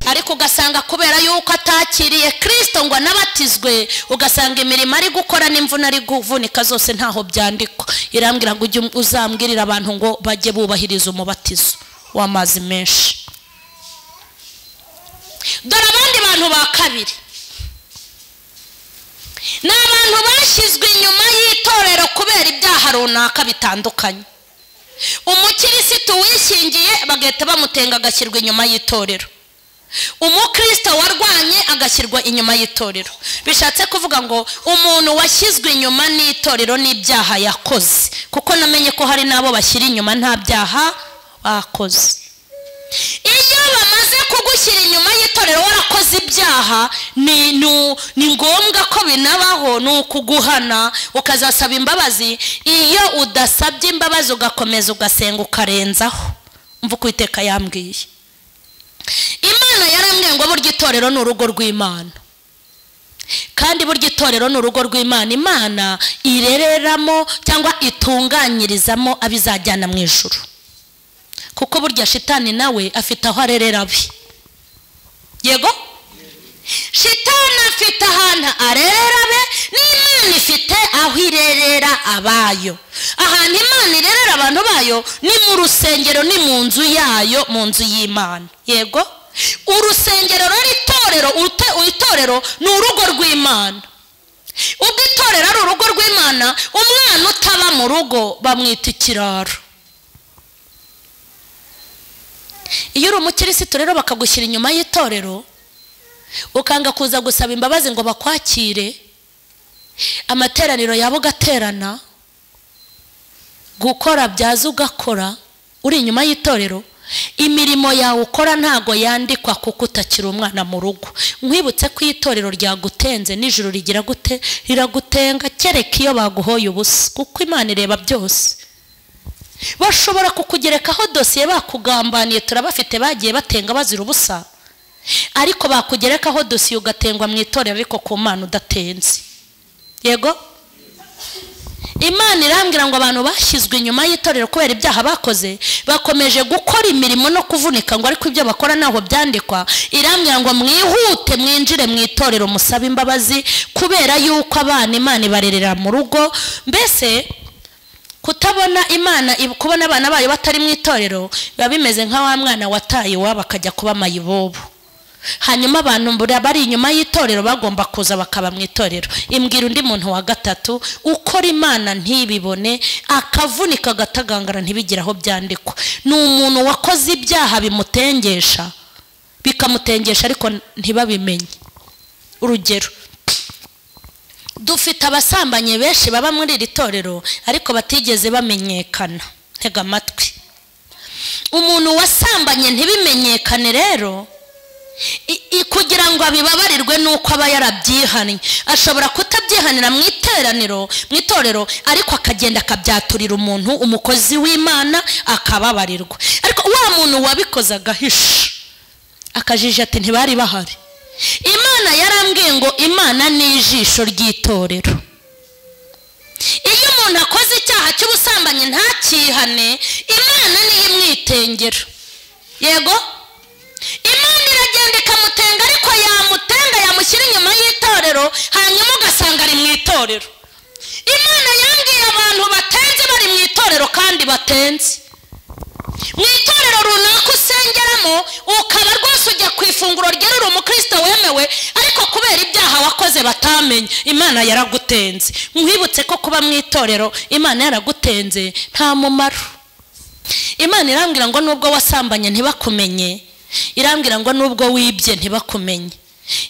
S2: ariko ugasanga kubera yuko atakiriye Kirisito ngo anabatizwe, ugasanga imirimo ari gukora n'imvune ari kuvunika zose ntaho byandikwa. Irambwira ngo ujye uzambwirira abantu ngo bajye bubahiriza umubatizo w'amazi menshi. Dore abandi bantu ba kabiri ni abantu bashyizwe inyuma y'itorero kubera ibyaha runaka bitandukanye. Umukirisitu wishingiye bagahita bamutenga, agashyirwa inyuma y'itorero. Umukristo warwanye agashyirwa inyuma y'itorero. Bishatse kuvuga ngo umuntu washyizwe inyuma n'itorero n'ibyaha yakoze, kuko namenye ko hari n'abo bashyira inyuma nta byaha bakoze. Iyo bamaze kugushyira inyuma y'itorero warakoze ibyaha, ni ngombwa ko binabaho, ni ukuguhana ukazasaba imbabazi. Iyo udasabye imbabazi ugakomeza ugasenga ukarenzaho, mva uko Uwiteka yambwiye. Imana yarambwiye ngo burya itorero ni urugo rw'Imana, kandi burya itorero ni urugo rw'Imana Imana irereramo cyangwa itunganyirizamo abizajyana mu ijuru, kuko burya Shitani nawe afite aho arerera abe. Yego, Shitani afite ahantu arerera abe, n'Imana ifite aho irerera abayo. Ahantu Imana irerera abantu bayo ni mu rusengero, ni mu nzu yayo, mu nzu y'Imana. Yego, urusengero rero, itorero, itorero ni urugo rw'Imana. Ubwo itorero ari urugo rw'Imana, umwana utaba mu rugo bamwita ikiraro. Iyo uri umukirisitu rero bakagushyira inyuma y'itorero, ukanga kuza gusaba imbabazi ngo bakwakire, amateraniro yabo ugaterana, gukora byaza ugakora, uri inyuma y'itorero, imirimo yawe ukora ntago yandikwa kuko utakiri umwana mu rugo. Nkwibutse ko itorero ryagutenze, nijoro rigira gute? Riragutenga, kereka iyo baguhoye ubusa, kuko Imana ireba byose. Bashobora kukugerekaho dosiye bakugambaniye, turabafite bagiye batenga bazira ubusa, ariko bakugerekaho dosiye ugatengwa mu itorero, ariko ku Mana udatenze. Yego, Imana irambwira ngo abantu bashyizwe inyuma y'itorero kubera ibyaha bakoze bakomeje gukora imirimo no kuvunika ngo ariko ibyo bakora naho byandikwa. Irambwira ngo mwihute mwinjire mu itorero musabe imbabazi kubera yuko abana Imana ibarerera mu rugo. Mbese kutabona Imana, kubona abana bayo batari mu itorero biba bimeze nka wa mwana wataye iwabo akajya kuba mayibobo. Hanyuma abantu bari inyuma y'itorero bagomba kuza bakaba mu itorero. Imbwira undi muntu wa gatatu ukora Imana ntibibone, akavunika agatagangara ntibigire aho byandikwa. Ni umuntu wakoze ibyaha bimutengesha, bikamutengesha ariko ntibabimenye. Urugero, dufite abasambanyi benshi baba muri iri torero ariko batigeze bamenyekana. Ntega amatwi. Umuntu wasambanye ntibimenyekane rero, kugira ngo abibabarirwe nuko aba yarabyihannye. Ashobora kutabyihanira mu iteraniro, mu itorero, ariko akagenda akabyaturira umuntu, umukozi w'Imana, akababarirwa. Ariko wa muntu wabikoze agahisha, akajije ati ntibari bahari. Imana yarambwiye ngo Imana ni ijisho ry'itorero. Iyo umuntu akoze icyaha cy'ubusambanyi ntakihane, Imana niyo imwitengera. Yego, Imana iragenda ikamutenga, ariko yamutenga yamushyira inyuma y'itorero, hanyuma ugasanga ari mu itorero. Imana yambwiye abantu batenze bari mu itorero kandi batenze mu itorero runaka usengeramo, ukaba rwose ujya ku ifunguro ryerura umukristo wemewe, ariko kubera ibyaha wakoze batamenye, Imana yaragutenze. Nkwibutse ko kuba mu itorero Imana yaragutenze nta mumaro. Imana irambwira ngo nubwo wasambanye ntibakumenye, irambwira ngo nubwo wibye ntibakumenye,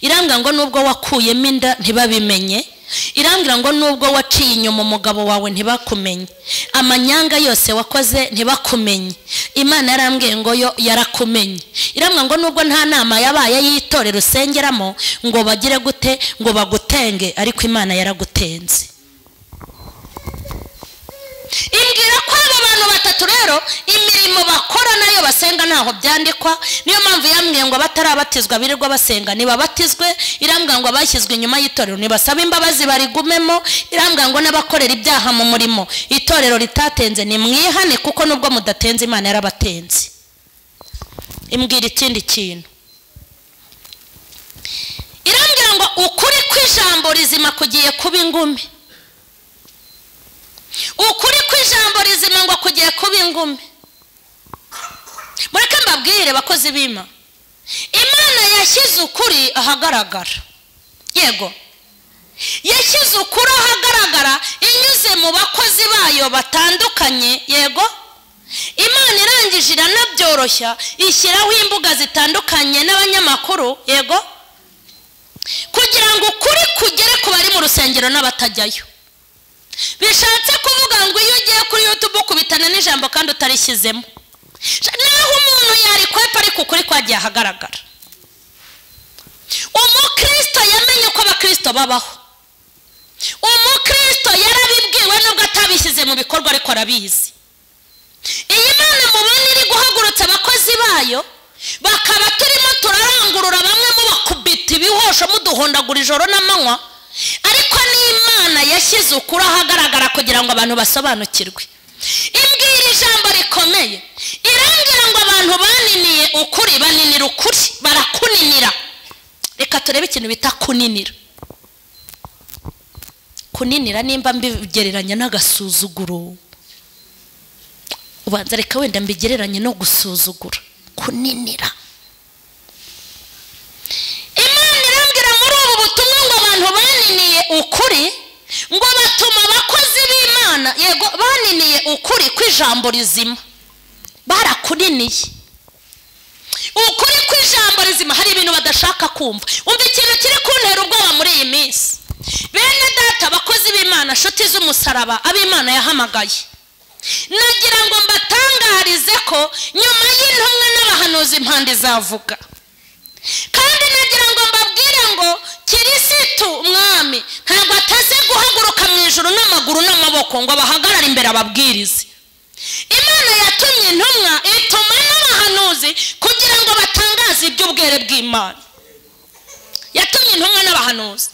S2: irambwira ngo nubwo wakuyemo inda ntibabimenye, irambwira ngo nubwo waciye inyuma umugabo wawe ntibakumenye, amanyanga yose wakoze ntibakumenye. Imana yarambwiye ngo yo yarakumenye. Irambwira ngo nubwo nta nama yabaye y'itorero usengeramo ngo bagire gute, ngo bagutenge, ariko Imana yaragutenze. Imbwira ko abo bantu batatu rero imirimo bakora nayo basenga ntaho byandikwa. Niyo mpamvu yambwiye ngo batarabatizwa birirwa basenga nibabatizwe. Irambwira ngo abashyizwe inyuma y'itorero nibasaba imbabazi barigumemo. Irambwira ngo n'abakorera ibyaha mu murimo itorero ritatenze nimwihane, kuko nubwo mudatenze Imana yarabatenze. Imbwira ikindi kintu, irambwira ngo ukuri kw'ijambo rizima kugiye kuba ingumi. Ukuri kw'ijambo rizima ngo kugiye kuba ingumi. Mureke mbabwire bakozi b'Imana, Imana yashyize ukuri ahagaragara. Yego, yashyize ukuri ahagaragara inyuze mu bakozi bayo batandukanye. Yego, Imana irangije iranabyoroshya, ishyiraho imbuga zitandukanye n'abanyamakuru. Yego, kugira ngo ukuri kugere ku bari mu rusengero n'abatajyayo. Bishatse kuvuga ngo iyo ugiye kuri YouTube ukubitana n'ijambo kandi utarishyizemo, naho umuntu yarikwepa ariko ukuri kwagiye ahagaragara. Umukristo yamenye uko abakristo babaho. Umukristo yarabibwiwe nubwo atabishyize mu bikorwa, ariko arabizi. Iyi Mana mubona iri guhagurutsa abakozi bayo, bakaba turimo turarangurura, bamwe mubakubita ibihosho muduhondagura ijoro n'amanywa, ariko n'Imana yashyize ukuri ahagaragara kugira ngo abantu basobanukirwe. Imbwira ijambo rikomeye, irambwira ngo abantu baniniye ukuri, baninira ukuri, barakuninira. Reka turebe ikintu bita kuninira. Kuninira nimba mbigereranya n'agasuzuguro, ubanza reka wenda mbigereranye no gusuzugura. Kuninira. Imana irambwira muri ubu butumwa ngo abantu baniniye ukuri, ngo batuma abakozi b'Imana, yego, baniniye ukuri kw'ijambo rizima, barakuniniye ukuri kw'ijambo rizima. Hari ibintu badashaka kumva. Umva ikintu kiri kuntera ubwoba muri iyi minsi, bene data, abakozi b'Imana, nshuti z'umusaraba, ab'Imana yahamagaye, nagira ngo mbatangarize ko nyuma y'intumwa n'abahanuzi impande izavuga. Kandi nagira ngo mbabwire ngo Kirisitu umwami ntabwo ataze guhaguruka mu ijuru n'amaguru n'amaboko ngo abahagarare imbere ababwirize. Imana yatumye intumwa, ituma n'abahanuzi kugira ngo batangaze iby'ubwere bw'Imana. Yatumye intumwa n'abahanuzi,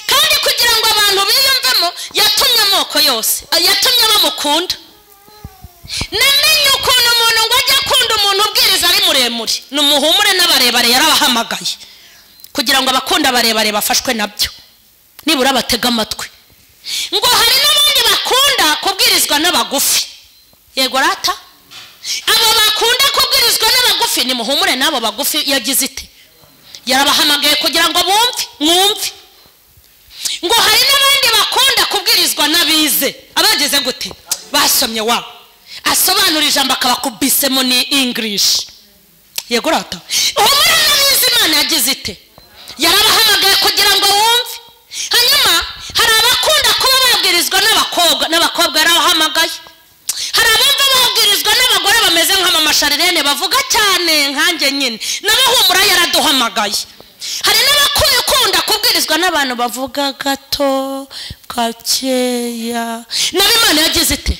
S2: kandi kugira ngo abantu biyumvemo yatumye amoko yose yatumye bamukunda. Namenye ukuntu umuntu ngo ajya akunda umuntu ubwiriza ari muremure, ni umuhumure n'abarebare yarabahamagaye kugira ngo abakunda abarebare bafashwe nabyo, nibura batega amatwi. Ngo hari n'abandi bakunda kubwirizwa n'abagufi. Yego rata, abo bakunda kubwirizwa n'abagufi ni muhumure n'abo bagufi yagize ite, yarabahamagaye kugira ngo bumve, mwumve. Ngo hari n'abandi bakunda kubwirizwa n'abize, abageze gute, basomye wa asobanura ijambo akabakubisemo ni English. Yego rata, humura n'abize Imana yagize ite, yarabahamagaye kugira ngo wumve. Hanyuma hari abakunda kuba babwirizwa n'abakobwa, n'abakobwa yarabahamagaye. Hari abumva babwirizwa n'abagore bameze nka mama Sharirene bavuga cyane nkanjye nyine, n'abahumura yaraduhamagaye. Hari n'abakunda kubwirizwa n'abantu bavuga gato gakeya, nabo Imana yagize ite.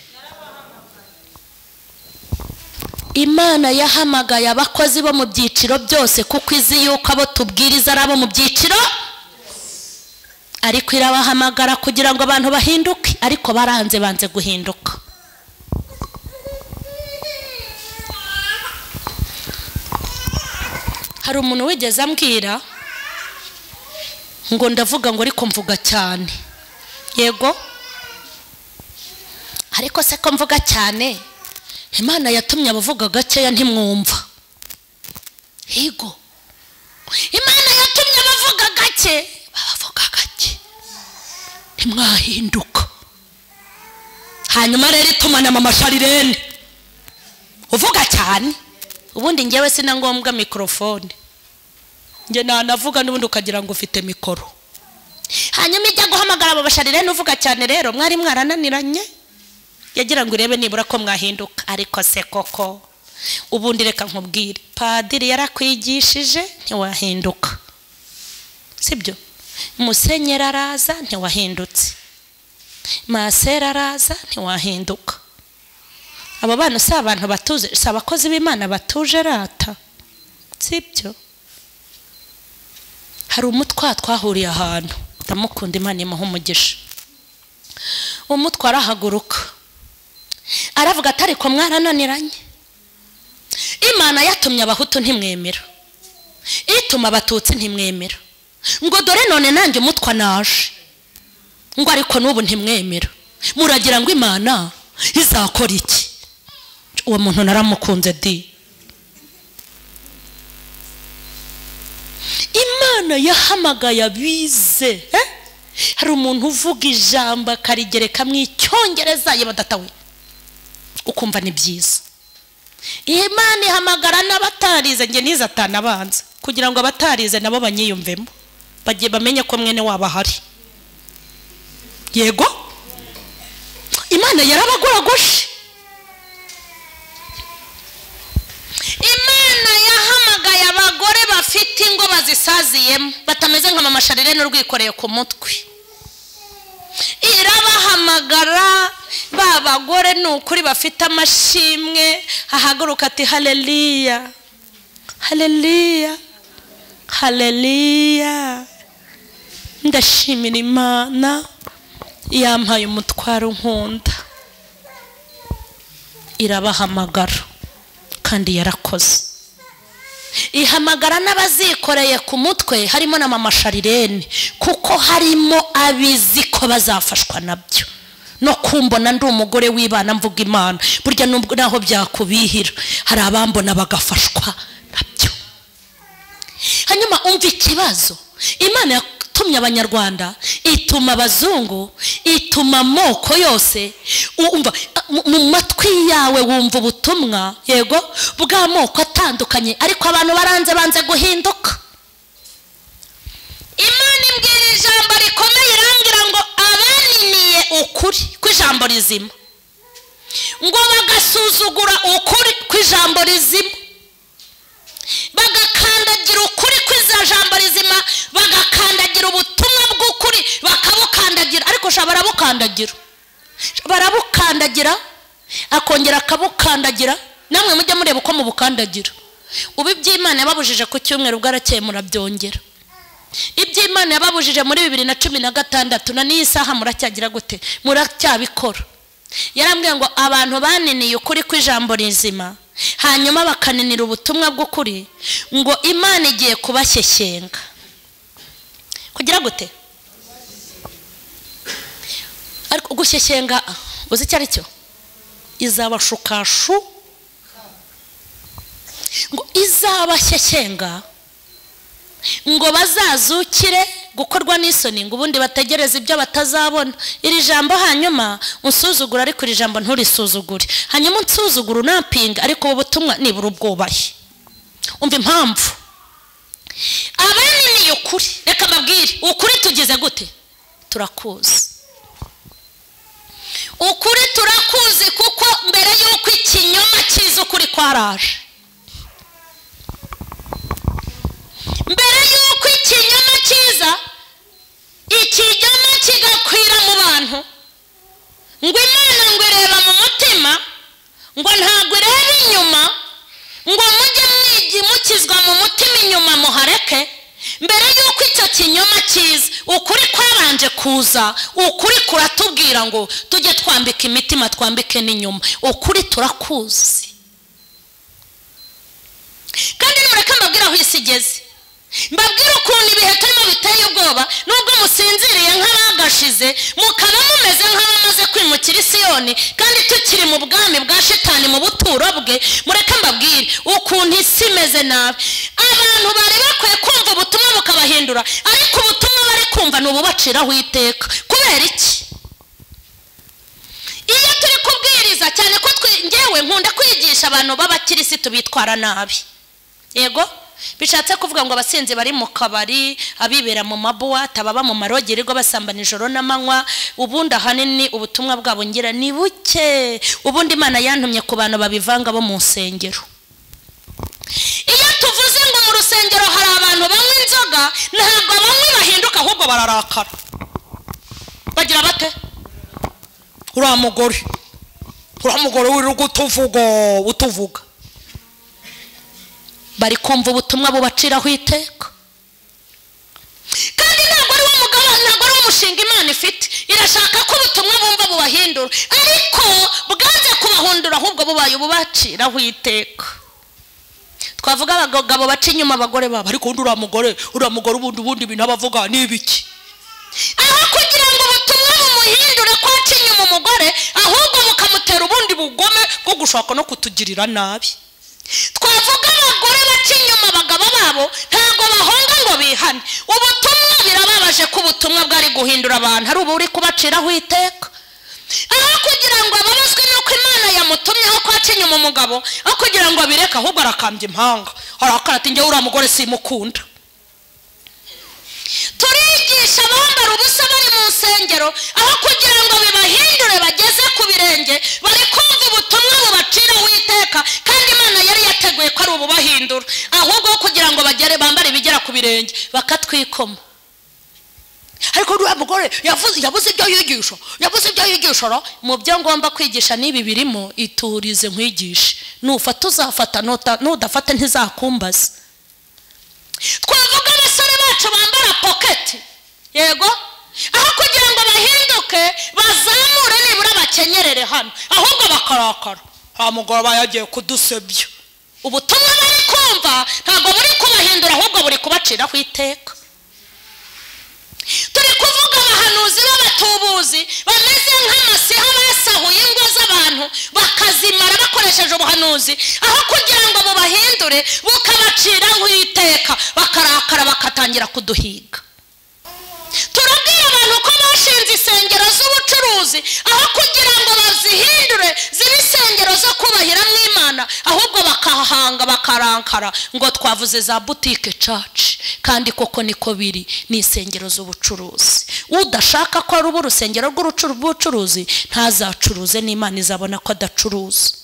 S2: Imana yahamagaye abakozi bo mu byiciro byose, kuko izi yuko abo tubwiriza ari abo mu byiciro, ariko irabahamagara kugira ngo abantu bahinduke, ariko baranze banze guhinduka. Hari umuntu wigeze ambwira ngo ndavuga ngo ariko mvuga cyane. Yego, ariko se ko mvuga cyane, Imana yatumye abavuga gakeya ntimwumva. Yego, Imana yatumye abavuga gake bavuga gake ntimwahinduka. Hanyuma rero itumana mama Sharirene uvuga cyane, ubundi ngewe sina ngombwa microphone, nge nanavuga n'ubundi ukagira ngo ufite mikoro. Hanyuma ijya guhamagara abo basharirene uvuga cyane, rero mwari mwarananiranye, yagira ngo urebe nibura ko mwahinduka. Ariko se koko ubundi reka nkubwire, padiri yarakwigishije ntiwahinduka, sibyo? Musenyeri araza ntiwahindutse, masera araza ntiwahinduka. Abo bana si abantu batuze, si abakozi b'Imana batuje rata, sibyo? Hari umutwa twahuriye ahantu, ndamukunda, Imana imuha umugisha. Umutwa arahaguruka aravuga ati ariko mwarananiranye, Imana yatumye abahutu ntimwemera, ituma abatutsi ntimwemera, ngo dore none nanjye umutwa naje, ngo ariko n'ubu ntimwemera, muragira ngo Imana izakora iki? Uwo muntu naramukunze di. Imana yahamagaye abize. Hari umuntu uvuga ijambo akarigereka mu Icyongereza yabadatawe, ukumva ni byiza. Imana ihamagara n'abatarize, nge nize atanabanza, kugira ngo abatarize nabo banyiyumvemo, bagiye bamenye ko mwene wabo ahari. Yego, Imana yarabagoragoshe. Imana yahamagaye abagore bafite ingo bazisaziyemo, batameze nka mama Sharirene urwikoreye ku mutwe. Irabahamagara ba bagore ni ukuri bafite amashimwe, ahaguruka ati haleluya, haleluya, haleluya, ndashimira Imana yampaye umutwaro nkunda. Irabahamagara kandi yarakoze. Ihamagara n'abazikoreye ku mutwe, harimo na mama Sharirene, kuko harimo abizi ko bazafashwa nabyo. No kumbona ndi umugore w'Imana mvuga Imana, burya nubwo naho byakubihira hari abambona bagafashwa nabyo. Hanyuma umva ikibazo, Imana yatumye abanyarwanda, ituma abazungu, ituma amoko yose. Umva mu matwi yawe wumva ubutumwa, yego, bw'amoko atandukanye, ariko abantu baranze banze guhinduka. Imana imbwira ijambo rikomeye, irambwira ngo abaniniye ukuri kw'ijambo rizima, ngo bagasuzugura ukuri kw'ijambo rizima, bagakandagira ukuri kw'ijambo rizima, bagakandagira ubutumwa bw'ukuri, bakabukandagira. Ariko sha barabukandagira, barabukandagira, akongera akabukandagira. Namwe mujye mureba uko mubukandagira. Ubu iby'Imana yababujije ku cyumweru bwarakeye murabyongera. Iby'Imana yababujije muri 2016 na n'iyi saha muracyagira gute? Muracyabikora. Yarambwiye ngo abantu baniniye ukuri kw'ijambo rizima, hanyuma bakaninira ubutumwa bw'ukuri, ngo Imana igiye kubashyeshyenga. Kugira gute? Ariko gushyeshyenga uzi icyo ari cyo? Izabashukashu, ngo izabashyeshyenga ngo bazazukire gukorwa n'isoni, ngo ubundi bategereze ibyo batazabona. Iri jambo hanyuma unsuzugura, ariko iri jambo nturisuzugure. Hanyuma unsuzugura unampinga, ariko ubu butumwa nibura ubwubahe. Umva impamvu abaniniye ukuri. Reka mbabwire, ukuri tugize gute? Turakuzi. Ukuri turakuzi, kuko mbere y'uko ikinyoma kiza ukuri kwaraje. Mbere y'uko ikinyoma kiza, ikinyoma kigakwira mu bantu, ngo Imana ngo ireba mu mutima, ngo ntabwo ireba inyuma, ngo mujye mukizwa mu mutima inyuma muhareke. Mbere y'uko icyo kinyoma kiza, ukuri kwabanje kuza. Ukuri kuratubwira ngo tujye twambika imitima, twambike n'inyuma. Ukuri turakuzi. Kandi nimureke mbabwire aho isi igeze, mbabwire ukuntu ibihe turimo biteye ubwoba. Nubwo musinziriye nk'abagashize, mukaba mumeze nk'abamaze kwimukira Isiyoni, kandi tukiri mu bwami bwa Shitani, mu buturo bwe. Mureke mbabwire ukuntu isi imeze nabi. Abantu bari bakwiye kumva ubutumwa bukabahindura, ariko ubutumwa bari kumva ni ububaciraho iteka. Kubera iki? Iyo turi kubwiriza cyane, ko ngewe nkunda kwigisha abantu b'abakirisitu bitwara nabi. Yego, bishatse kuvuga ngo abasinzi bari mu kabari, abibera mu mabuwate, ababa mu marogererwa basambana ijoro n'amanywa, ubundi ahanini ubutumwa bwabo ngira ni buke. Ubundi Imana yantumye ku bantu babivanga bo mu nsengero. Iyo tuvuze ngo mu rusengero hari abantu banywa inzoga, ntabwo bamwe bahinduka, ahubwo bararakara. Bagira bate? Uriya mugore, uriya mugore wirirwa utuvuga. Bari kumva ubutumwa bubaciraho iteka. Kandi ntabwo ari wo mugabo, ntabwo ari wo mushinga Imana ifite. Irashaka ko ubutumwa bumva bubahindura, ariko bwanze kubahundura, ahubwo bubaye ububaciraho iteka. Twavuga abagabo baca inyuma abagore babo, ariko undi uriya mugore ubundi ibintu abavuga ni ibiki? Aho kugira ngo ubutumwa bumuhindure ko aca inyuma umugore, ahubwo bukamutera ubundi bugome bwo gushaka no kutugirira nabi. Twavuga abagore baca inyuma abagabo babo, ntabwo bahonga ngo bihane. Ubutumwa birababaje ko ubutumwa bwari guhindura abantu, ari ubu uri kubaciraho iteka. Aho kugira ngo ababazwe nuko Imana yamutumyeho ko aca inyuma umugabo, aho kugira ngo abireke, ahubwo arakambya impanga, arakara ati njyewe uriya mugore simukunda. Turigisha abambara ubusa bari mu nsengero, aho kugira ngo bibahindure bageze ku birenge, bari kumva ubutumwa bubaciraho iteka, kandi Imana yari yateguye ko ari ububahindura, ahubwo kugira ngo bagere bambare ibigera ku birenge bakatwikoma. Ariko uriya mugore yabuze ibyo yigisha, yabuze ibyo yigisha. Mu byo ngomba kwigisha n'ibi birimo, iturize nkwigishe. Nufata uzafata, nudafata ntizakumbaza. Twavuga abasore bacu bambara poketi, yego, aho kugira ngo bahinduke bazamure nibura bakenyerere hano, ahubwo bakarakara. Nta mugore aba yagiye kudusebya. Ubutumwa bari kumva ntabwo buri kubahindura, ahubwo buri kubaciraho iteka. Turi kuvuga abahanuzi b'abatubuzi bameze nk'amasiha basahuye ingo z'abantu bakazimara bakoresheje ubuhanuzi, aho kugira ngo bubahindure bukabaciraho iteka, bakarakara bakatangira kuduhiga. Turabwira abantu ko bashinze insengero z'ubucuruzi, aho kugira ngo bazihindure zibe insengero zo kubahiramo Imana, ahubwo bakahanga bakarankara ngo twavuze za boutique church. Kandi koko niko biri, ni insengero z'ubucuruzi. Udashaka ko ari urusengero rw'ubucuruzi ntazacuruze, n'Imana izabona ko adacuruza.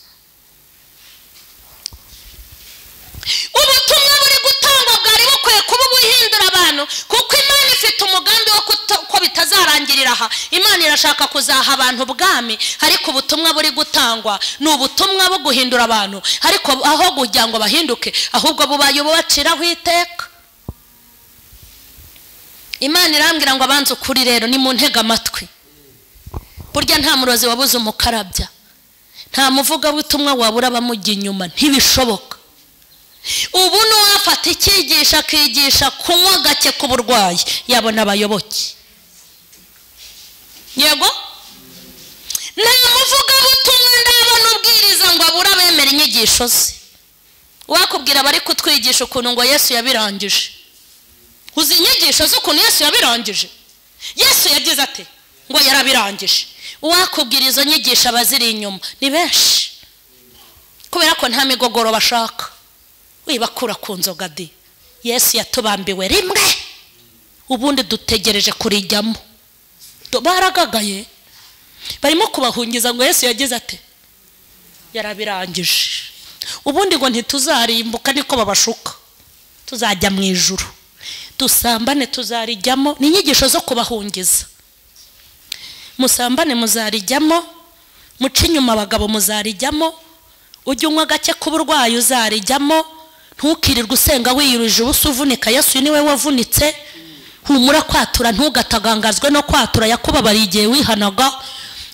S2: Ubutumwa buri gutangwa bwari bukwiye kuba buhindura abantu, kuko Imana ifite umugambi wo ko bitazarangirira aha. Imana irashaka kuzaha abantu ubwami, ariko ubutumwa buri gutangwa ni ubutumwa bwo guhindura abantu, ariko aho kugira ngo bahinduke ahubwo bubaye ububaciraho iteka. Imana irambwira ngo abanze ukuri rero ni mu ntega amatwi. Burya nta murozi wabuze umukarabya, nta muvugabutumwa wabura abamujya inyuma, ntibishoboka. Ubu n'uwafata icyigisha akigisha kunywa gake k'uburwayi yabona abayoboke. Yego, nta muvugabutumwa ndabona ubwiriza ngo abura abemera inyigisho ze. Wakubwira bari kutwigisha ukuntu ngo Yesu yabirangije. Uzi inyigisho z'ukuntu Yesu yabirangije? Yesu yagize ate ngo yarabirangije? Uwakubwira izo nyigisho abaziri inyuma ni benshi, kubera ko nta migogoro bashaka. Wibakura ku nzoga di, Yesu yatubambiwe rimwe, ubundi dutegereje kurijyamo. Baragagaye, barimo kubahungiza ngo Yesu yagize ate yarabirangije. Ubundi ngo ntituzarimbuka, niko babashuka, tuzajya mu ijuru, dusambane tuzarijyamo. Ni inyigisho zo kubahungiza. Musambane muzarijyamo, muce inyuma abagabo muzarijyamo, ujye unywa gake k'uburwayi uzarijyamo, ntukirirwe usenga wiyiruje ubusa uvunika. Yesu niwe wavunitse. Humura kwatura, ntugatagangazwe no kwatura. Yakubabariye igihe wihanaga,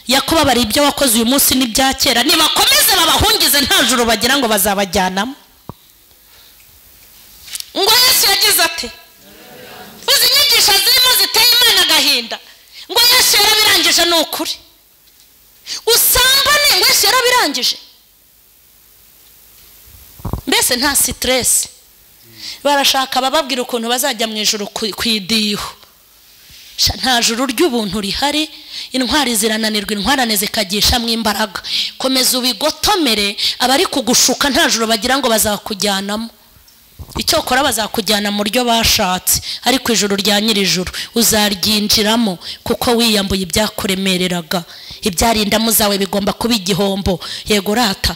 S2: yakubabariye ibyo wakoze uyu munsi n'ibya kera. Nibakomeze babahungize, nta juru bagira ngo bazabajyanamo. Ngo Yesu yagize ate? Uzi inyigisho zirimo ziteye Imana agahinda. Ngo Yesu yarabirangije, ni ukuri. Usambane, ngo Yesu yarabirangije. Mbese nta stress. Barashaka bababwira ukuntu bazajya mu ijuru ku idiho. Nta juru ry'ubuntu rihari. Intwari zirananirwa, intwarane zikagishamo imbaraga. Komeza ubigotomere, abari kugushuka nta juru bagira ngo bazakujyanamo. Icyokora bazakujyana mu ryo bashatse, ariko ijuru rya nyirijuru uzaryinjiramo, kuko wiyambuye ibyakuremereraga. Ibyarindamu zawe bigomba kuba igihombo. Yego rata.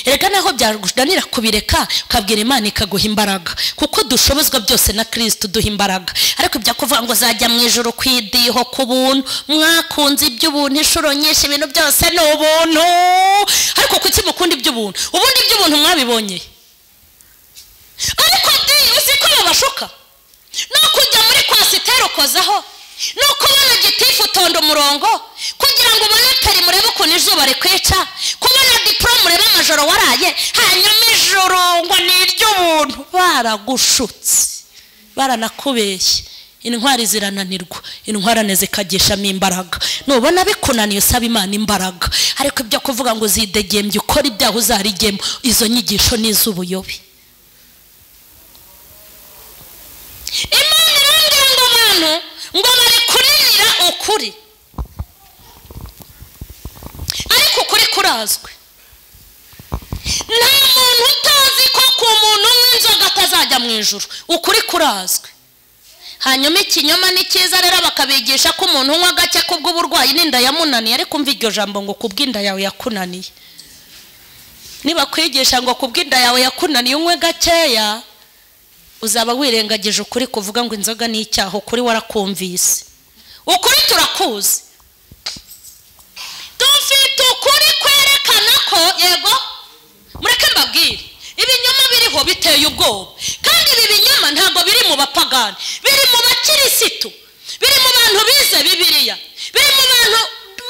S2: Erega naho byagudanira kubireka, ukabwira Imana ikaguha imbaraga, kuko dushobozwa byose na Kristo duha imbaraga. Ariko ibya kuvuga ngo zajya mu ijuru kwidiho ku buntu, mwakunze iby'ubuntu inshuro nyinshi, ibintu byose ni ubuntu. Ariko kuki mukunda iby'ubuntu? Ubundi iby'ubuntu mwabibonye. Ariko di uzi ko babashuka no kujya muri kwasiteri ukozaho, no kubona gitifu utonda umurongo kugira ngo ubone peri murebe ukuntu izuba rikwica, kubona diporome urebe amajoro waraye, hanyuma ijoro ngo ni iry'ubuntu. Baragushutse, baranakubeshye. Intwari zirananirwa, intwarane zikagishamo imbaraga. Nubona bikunaniye usaba Imana imbaraga. Ariko ibyo kuvuga ngo uzidegembye ukora ibyaha uzarigemo, izo nyigisho ni iz'ubuyobe. Imana irambwira ngo abantu ngo bari kurinira ukuri, ariko ukuri kurazwe. Nta muntu utazi ko ku muntu unywa inzoga atazajya mu ijuru. Ukuri kurazwe. Hanyuma ikinyoma ni cyiza rero, bakabigisha ko umuntu unywa gake kubw'uburwayi n'inda yamunaniye. Ariko umva iryo jambo ngo kubw'inda yawe yakunaniye. Niba kwigisha ngo kubw'inda yawe yakunaniye unywe gakeya, uzaba wirengagije ukuri kuvuga ngo inzoga ni icyaha. Ukuri warakumvise, ukuri turakuzi, dufite ukuri kwerekana ko yego. Mureke mbabwire, ibinyoma biriho biteye ubwoba. Kandi ibi binyoma ntabwo biri mu bapagani, biri mu bakirisitu, biri mu bantu bize Bibiliya, biri mu bantu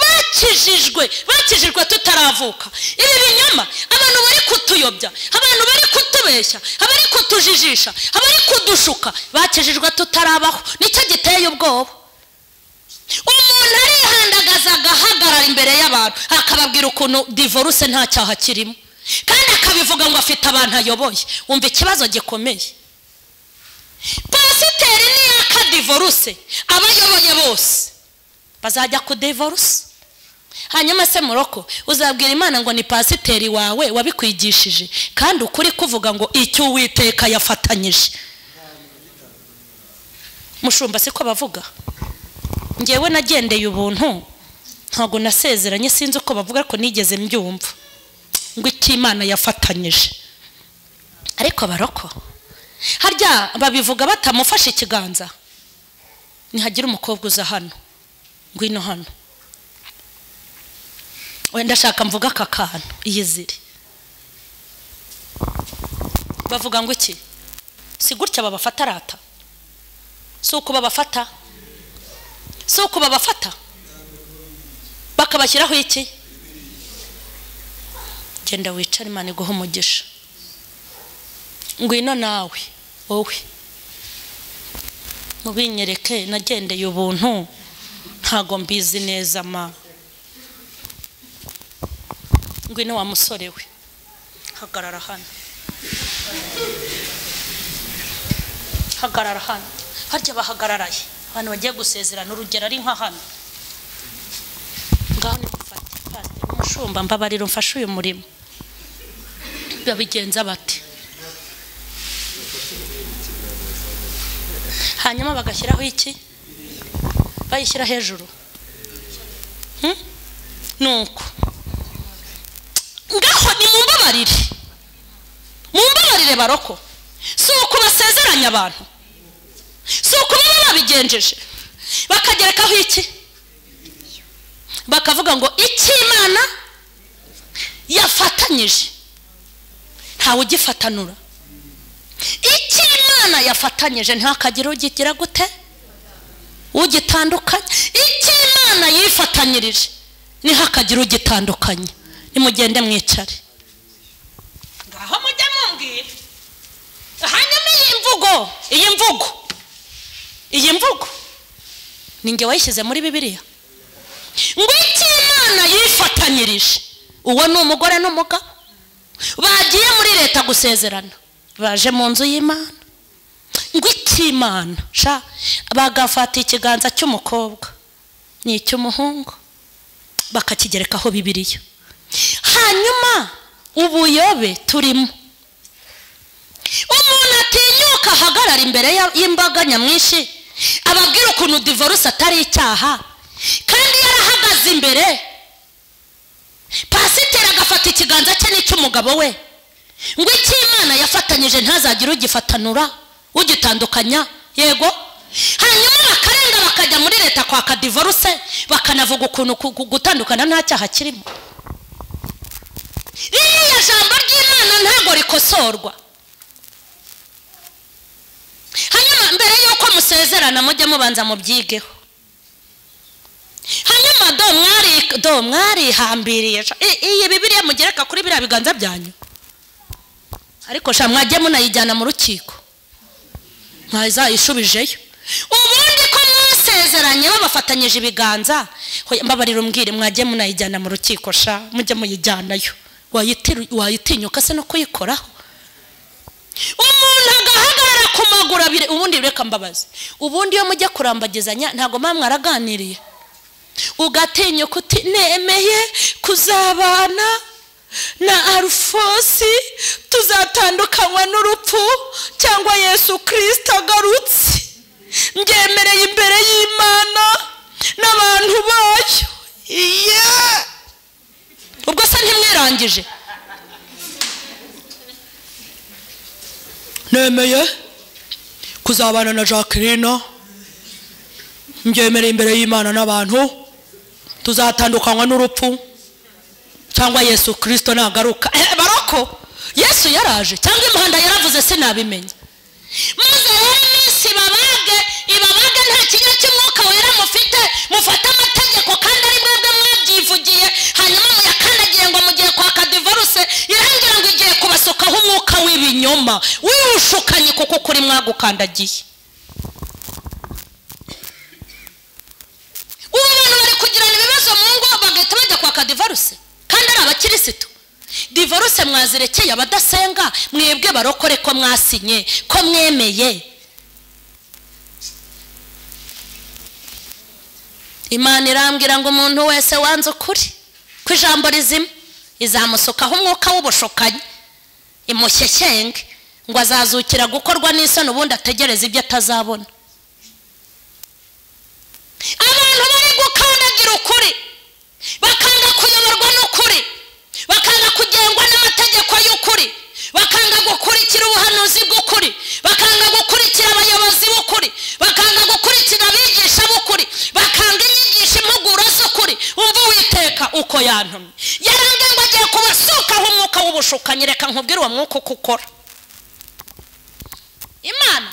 S2: bakijijwe, bakijijwe tutaravuka. Ibi binyoma abantu bari kutuyobya, abantu bari kutubeshya, abari kutujijisha, abari kudushuka, bakijijwe tutarabaho. Nicyo giteye ubwoba. Umuntu arihandagaza agahagarara imbere y'abantu akababwira ukuntu divorce nta cyaha kirimo, kandi akabivuga ngo afite abantu ayoboye. Umva ikibazo gikomeye. Pasiteri niyaka divorce, abayoboye bose bazajya ku divorce. Hanyuma se muroko uzabwira Imana ngo ni pasiteri wawe wabikwigishije, kandi ukuri kuvuga ngo icyo Uwiteka yafatanyije. Mushumba siko bavuga. Ngewe nagendeye ubuntu, ntago nasezeranye, sinzi uko bavuga ariko nigeze mbyumva ngo icyo Imana yafatanyije. Ariko baroko harya babivuga batamufashe ikiganza. Nihagira umukobwa uza hano, ngwino hano, wenda shaka mvuga aka kantu, iyizire. Bavuga ngo iki? Si gutya babafata rata, Si uko babafata, si uko babafata bakabashyiraho iki? Genda wicare, Imana iguhe umugisha. Ngwino nawe wowe mubinyereke, nagendeye ubuntu ntago mbizi neza ma. Ngwino wa musore we, hagarara hano, hagarara hano. Harya bahagararaye abantu bagiye gusezerana, urugero ari nka hano ngaho. Nimufate pastor umushumba, mbabarira umfashe uyu murimo. Babigenza bate? Hanyuma bagashyiraho iki? Bayishyira hejuru. Nuko ngaho ni mumbabarire, mumbabarire baroko. Si uko basezeranya abantu, si uko baba babigenjeje, bakagerekaho iki? Bakavuga ngo icyo Imana yafatanyije ntawe ugifatanura. Icyo Imana yafatanyije ntihakagire ugigira gute, ugitandukanye. Icyo Imana yifatanyirije ntihakagire ugitandukanye. Nimugende mwicare ngaho, mujye mumbwira. Hanyuma iyi mvugo, iyi mvugo, iyi mvugo ni nge wayishyize muri Bibiliya, ngo icyo Imana yifatanyirije. Uwo ni umugore n'umugabo bagiye muri leta gusezerana, baje mu nzu y'Imana. Ngo icyo Imana sha, bagafata ikiganza cy'umukobwa n'icy'umuhungu bakakigerekaho Bibiliya. Hanyuma ubuyobe turimo, umuntu atinyuka ahagarara imbere y'imbaga nyamwinshi ababwira ukuntu divorce atari icyaha, kandi yarahagaze imbere. Pasiteri agafata ikiganza cye n'icy'umugabo we, ngo icyo Imana yafatanyije ntazagire ugifatanura, ugitandukanya. Yego. Hanyuma bakarenga bakajya muri leta kwaka divorce, bakanavuga ukuntu gutandukana nta cyaha kirimo. Ririya jambo ry'Imana ntabwo rikosorwa. Hanyuma mbere y'uko musezerana mujye mubanza mubyigeho. Hanyuma do mwarihambiriye iyi Bibiliya mugereka kuri biriya biganza byanyu, ariko sha mwajye munayijyana mu rukiko mwazayishubijeyo. Ubundi ko mwasezeranye babafatanyije ibiganza, mbabarira umbwire, mwajye munayijyana mu rukiko sha, mujye muyijyanayo. Wayitinyuka se no kuyikoraho? Umuntu agahagarara ku maguru abiri. Ubundi reka mbabaze, ubundi iyo mujya kurambagizanya ntago mwa mwaraganiriye, ugatinyuka uti nemeye kuzabana na Arufosi, tuzatandukanywa n'urupfu cyangwa Yesu Kristo agarutse, ngemereye imbere y'Imana n'abantu bayo. Ubwo se ntimwirangije? Nemeye kuzabana na Jacqueline, ngemereye imbere y'Imana n'abantu, tuzatandukanywa n'urupfu cyangwa Yesu Kristo nagaruka. Baroko Yesu yaraje cyangwa imihanda yaravuze sinabimenye. Maze rero iminsi ibabage, ibabage nta kinya cy'umwuka wera mufite, mufate amategeko kandi ari mwebwe mwabyivugiye, hanyuma muyakandagiye ngo mugiye kwaka divorce, irangira ngo igiye kubasukaho umwuka w'ibinyoma w'ubushukanye, kuko kuri mwagukandagiye. Ubu abantu bari kugirana ibibazo mu ngo bagahita bajya kwaka divorce kandi ari abakirisitu. Divorce mwazirekeye abadasenga, mwebwe barokore ko mwasinye, ko mwemeye. Imana irambwira ngo umuntu wese wanze ukuri ku ijambo rizima izamusukaho umwuka w'ubushukanyi, imushyeshyenge ngo azazukira gukorwa n'isoni, ubundi ategereze ibyo atazabona. Abantu bari gukandagira ukuri, bakanga kuyoborwa n'ukuri, bakanga kugengwa n'amategeko y'ukuri, bakanga gukurikira ubuhanuzi bw'ukuri, bakanga gukurikira abayobozi b'ukuri, bakanga gukurikira abigisha b'ukuri, bakanga inyigisho impuguro z'ukuri. Umva Uwiteka uko yantumye, yarambwiye ngo agiye kubasukaho umwuka w'ubushukanyi. Reka nkubwire uwo mwuka uko ukora. Imana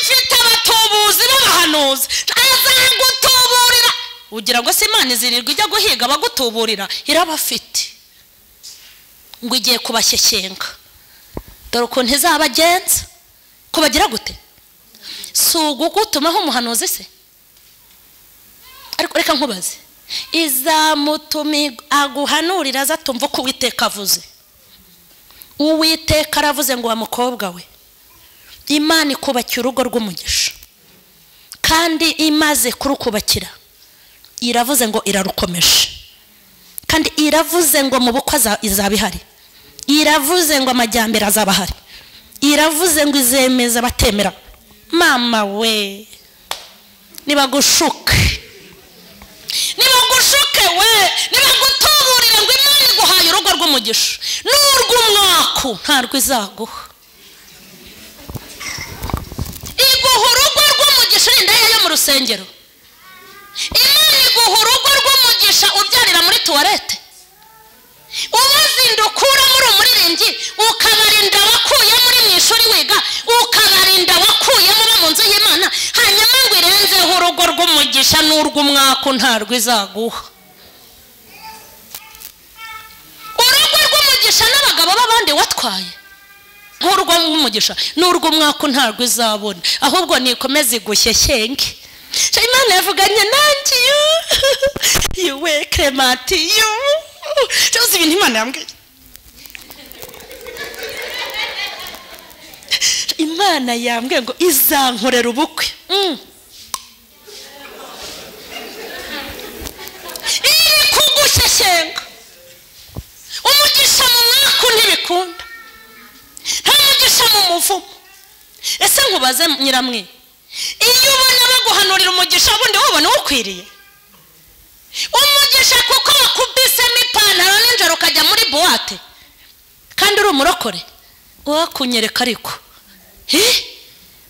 S2: ifite abatubuzi. Abahanuzi b'abahanuzi azagutuburira. Ugira ngo se Imana izirirwa ijya guhiga abagutuburira? Irabafite. Ngo igiye kubashyeshyenga. Dore ukuntu izabagenza. Kubagira gute? Si ugutumaho umuhanuzi se? Ariko reka nkubaze, izamutuma aguhanurira azatumva ko Uwiteka avuze. Uwiteka aravuze ngo wa mukobwa we, Imana ikubakira urugo rw'umugisha, kandi imaze kurukubakira iravuze ngo irarukomeje, kandi iravuze ngo mu bukwe izaba ihari, iravuze ngo amajyambere azaba ahari, iravuze ngo izemeza abatemera. Mama we, nibagushuke, nibagushuke we, nibagutuburire ngo Imana iguhaye urugo rw'umugisha n'urw'umwaku, ntarwo izaguha. Iguha urugo rw'umugisha uri yo mu rusengero. Imana iguha urugo rw'umugisha ubyarira muri tuwarete, ubazinda ukuramo uri umuririmbyi, ukabarinda wakuyemo uri mu ishuri wiga, ukabarinda wakuyemo uba mu nzu y'Imana, hanyuma ngo irenzeho urugo rw'umugisha n'urw'umwaku, ntarwo izaguha. Urugo rw'umugisha n'abagabo b'abandi watwaye, nk'urugo rw'umugisha n'urw'umwaku ntarwo izabona, ahubwo nikomeze igushyeshyenge. Imana yavuganye nanjye yuwe Clementi yu cyose ibintu Imana yambwiye. Imana yambwiye ngo izankorera ubukwe. Iri kugushyeshyenga. Umugisha mu mwaku ntibikunda, nta mugisha mu muvumo. Ese nkubaze nyiramwe, iyo ubona baguhanurira umugisha ubundi wubona ukwiriye umugisha kuko bakubisemo ipantaro nijoro ukajya muri buwate kandi uri umurokore, wakunyereka ariko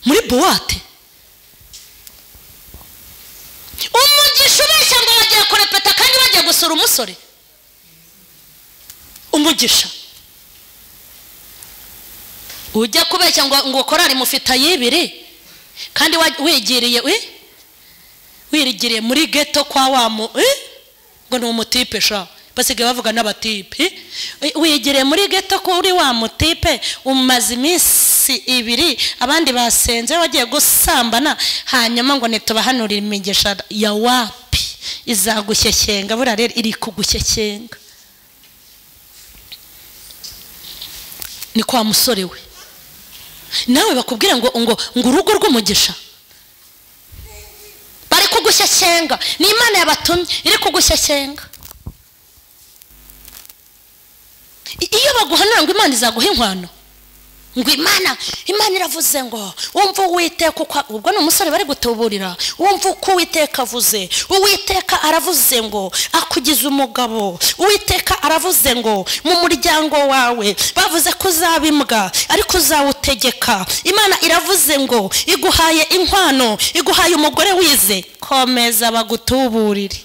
S2: muri buwate. Umugisha ubeshya ngo bagiye kurepeta kandi bagiye gusura umusore. Umugisha ujya kubeshya ngo korari mufite ayibiri kandi wigiriye wirigiriye muri ghetto kwa wa mu ngo ni umutipe sha, basigaye bavuga n'abatipe. Wigiriye muri ghetto kuri wa mutipe, umaze iminsi ibiri abandi basenze bagiye gusambana, hanyuma ngo nitubahanurira imigisha ya wapi izagushyeshyenga. Buriya rero iri kugushyeshyenga. Ni kwa musore we nawe bakubwira ngo ngo ngo urugo rw'umugisha bari kugushyeshyenga, ni Imana yabatumye iri kugushyeshyenga. Iyo baguhanura ngo Imana izaguha inkwano, ngo Imana iravuze ngo wumva Uwiteka uko, ubwo ni umusore bari gutuburira, wumva uko Uwiteka avuze. Uwiteka aravuze ngo akugize umugabo. Uwiteka aravuze ngo mu muryango wawe bavuze ko uzaba imbwa ariko uzawutegeka. Imana iravuze ngo iguhaye inkwano, iguhaye umugore wize. Komeza bagutuburire.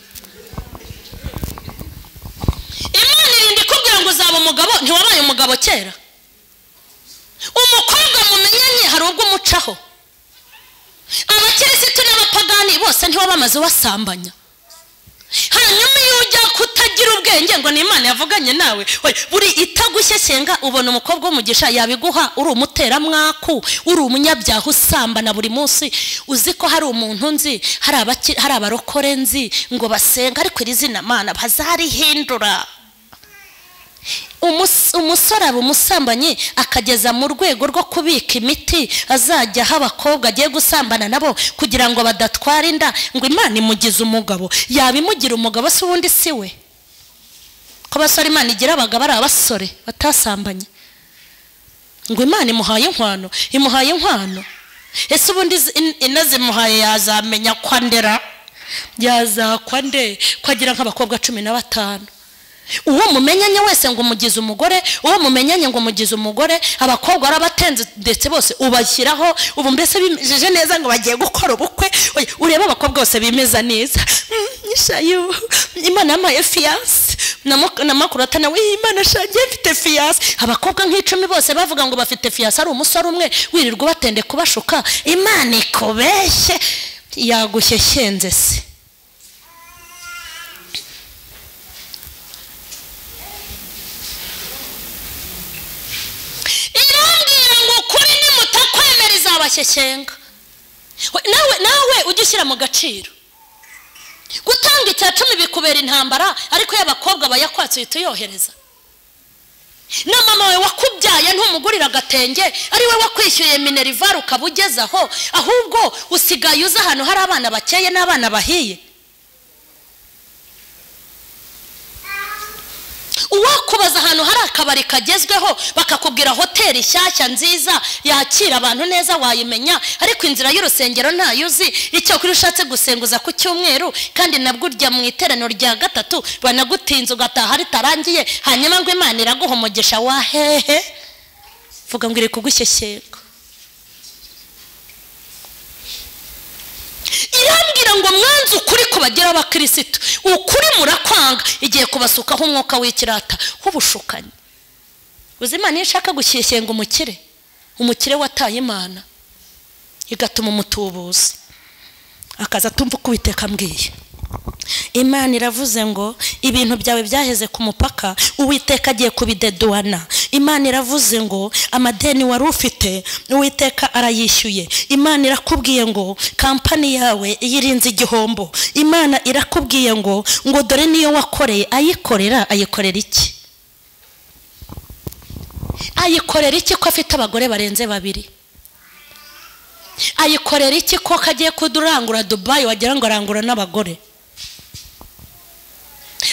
S2: Imana irinda ikubwira ngo uzaba umugabo, ntiwabaye umugabo kera. Umukobwa mumenyanye hari ubwo umucaho. Abakirisitu n'abapagani bose ntiwabamaze wasambanya. Hanyuma iyo ujya kutagira ubwenge ngo ni Imana yavuganye nawe, buri itagushyeshyenga ubona umukobwa w'umugisha yabiguha uri umuteramwaku, uri umunyabyaha usambana buri munsi. Uzi ko hari umuntu nzi, hari abarokore nzi ngo basenga ariko iri zina Mana bazarihindura. Umusore aba umusambanyi akageza mu rwego rwo kubika imiti azajya aho abakobwa agiye gusambana nabo kugira ngo badatwara inda, ngo Imana imugize umugabo. Yaba imugira umugabo se ubundi si we? Ko abasore Imana igira abagabo ari abasore batasambanye, ngo Imana imuhaye inkwano, imuhaye inkwano. Ese ubundi inazimuhaye yazamenya kwa ndera, yazakwa nde ko agira nk'abakobwa 15? Uwo mumenyanye wese ngo umugize umugore, uwo mumenyanye ngo umugize umugore, abakobwa arabatenze ndetse bose ubashyiraho ubu mbese bimejeje neza ngo bagiye gukora ubukwe. Ureba abakobwa bose bimeza neza, Imana yampaye fiance, Na makurata nawe Imana shangiye mfite fiyanse. Abakobwa nk'icumi bose bavuga ngo bafite fiyanse, ari umusore umwe wirirwa batende kubashuka. Imana ikubeshye yagushyeshyenze se. Irambwira ngo kuri nimutakwemera izabashyeshyenga. Nawe ujye ushyira mu gaciro. Gutanga icya 10 bikubera intambara, ariko y'abakobwa bayakwatse uhita uyohereza. Na mama wawe wakubyaye ntumugurira agatenge, ari we wakwishyuye minerivare ukabugezaho, ahubwo usigaye uza ahantu hari abana bakeye n'abana bahiye. Uwakubaza ahantu hari akabari kagezweho bakakubwira hoteli nshyashya nziza yakira abantu neza wayimenya, ariko inzira y'urusengero ntayo uzi. Icyo kuri ushatse gusenguza ku cyumweru kandi nabwo urya mu iteraniro rya 3 banagutinza ugataha ritarangiye, hanyuma ngo Imana iraguha umugisha wa hehe? Vuga ngo iri kugushyeshyeka. Irambwira ngo mwanze ukuri kubagira abakirisitu, ukuri murakwanga, igiye kubasukaho umwuka w'ikirata w'ubushukanyi. Uzi Imana iyo ishaka gushyeshyenga umukire, umukire wataye Imana igatuma umutubuzi akaza atumva uko Uwiteka ambwiye. Imana iravuze ngo ibintu byawe byaheze ku mupaka, Uwiteka agiye kubideduana. Imana iravuze ngo amadeni wari ufite Uwiteka arayishyuye. Imana irakubwiye ngo kampani yawe yirinze igihombo. Imana irakubwiye ngo dore niyo wakoreye ayikorera, ayikorera iki? Ayikorera iki ko afite abagore barenze 2? Ayikorera iki ko kagiye kudurangura Dubai wagira ngo arangura n'abagore?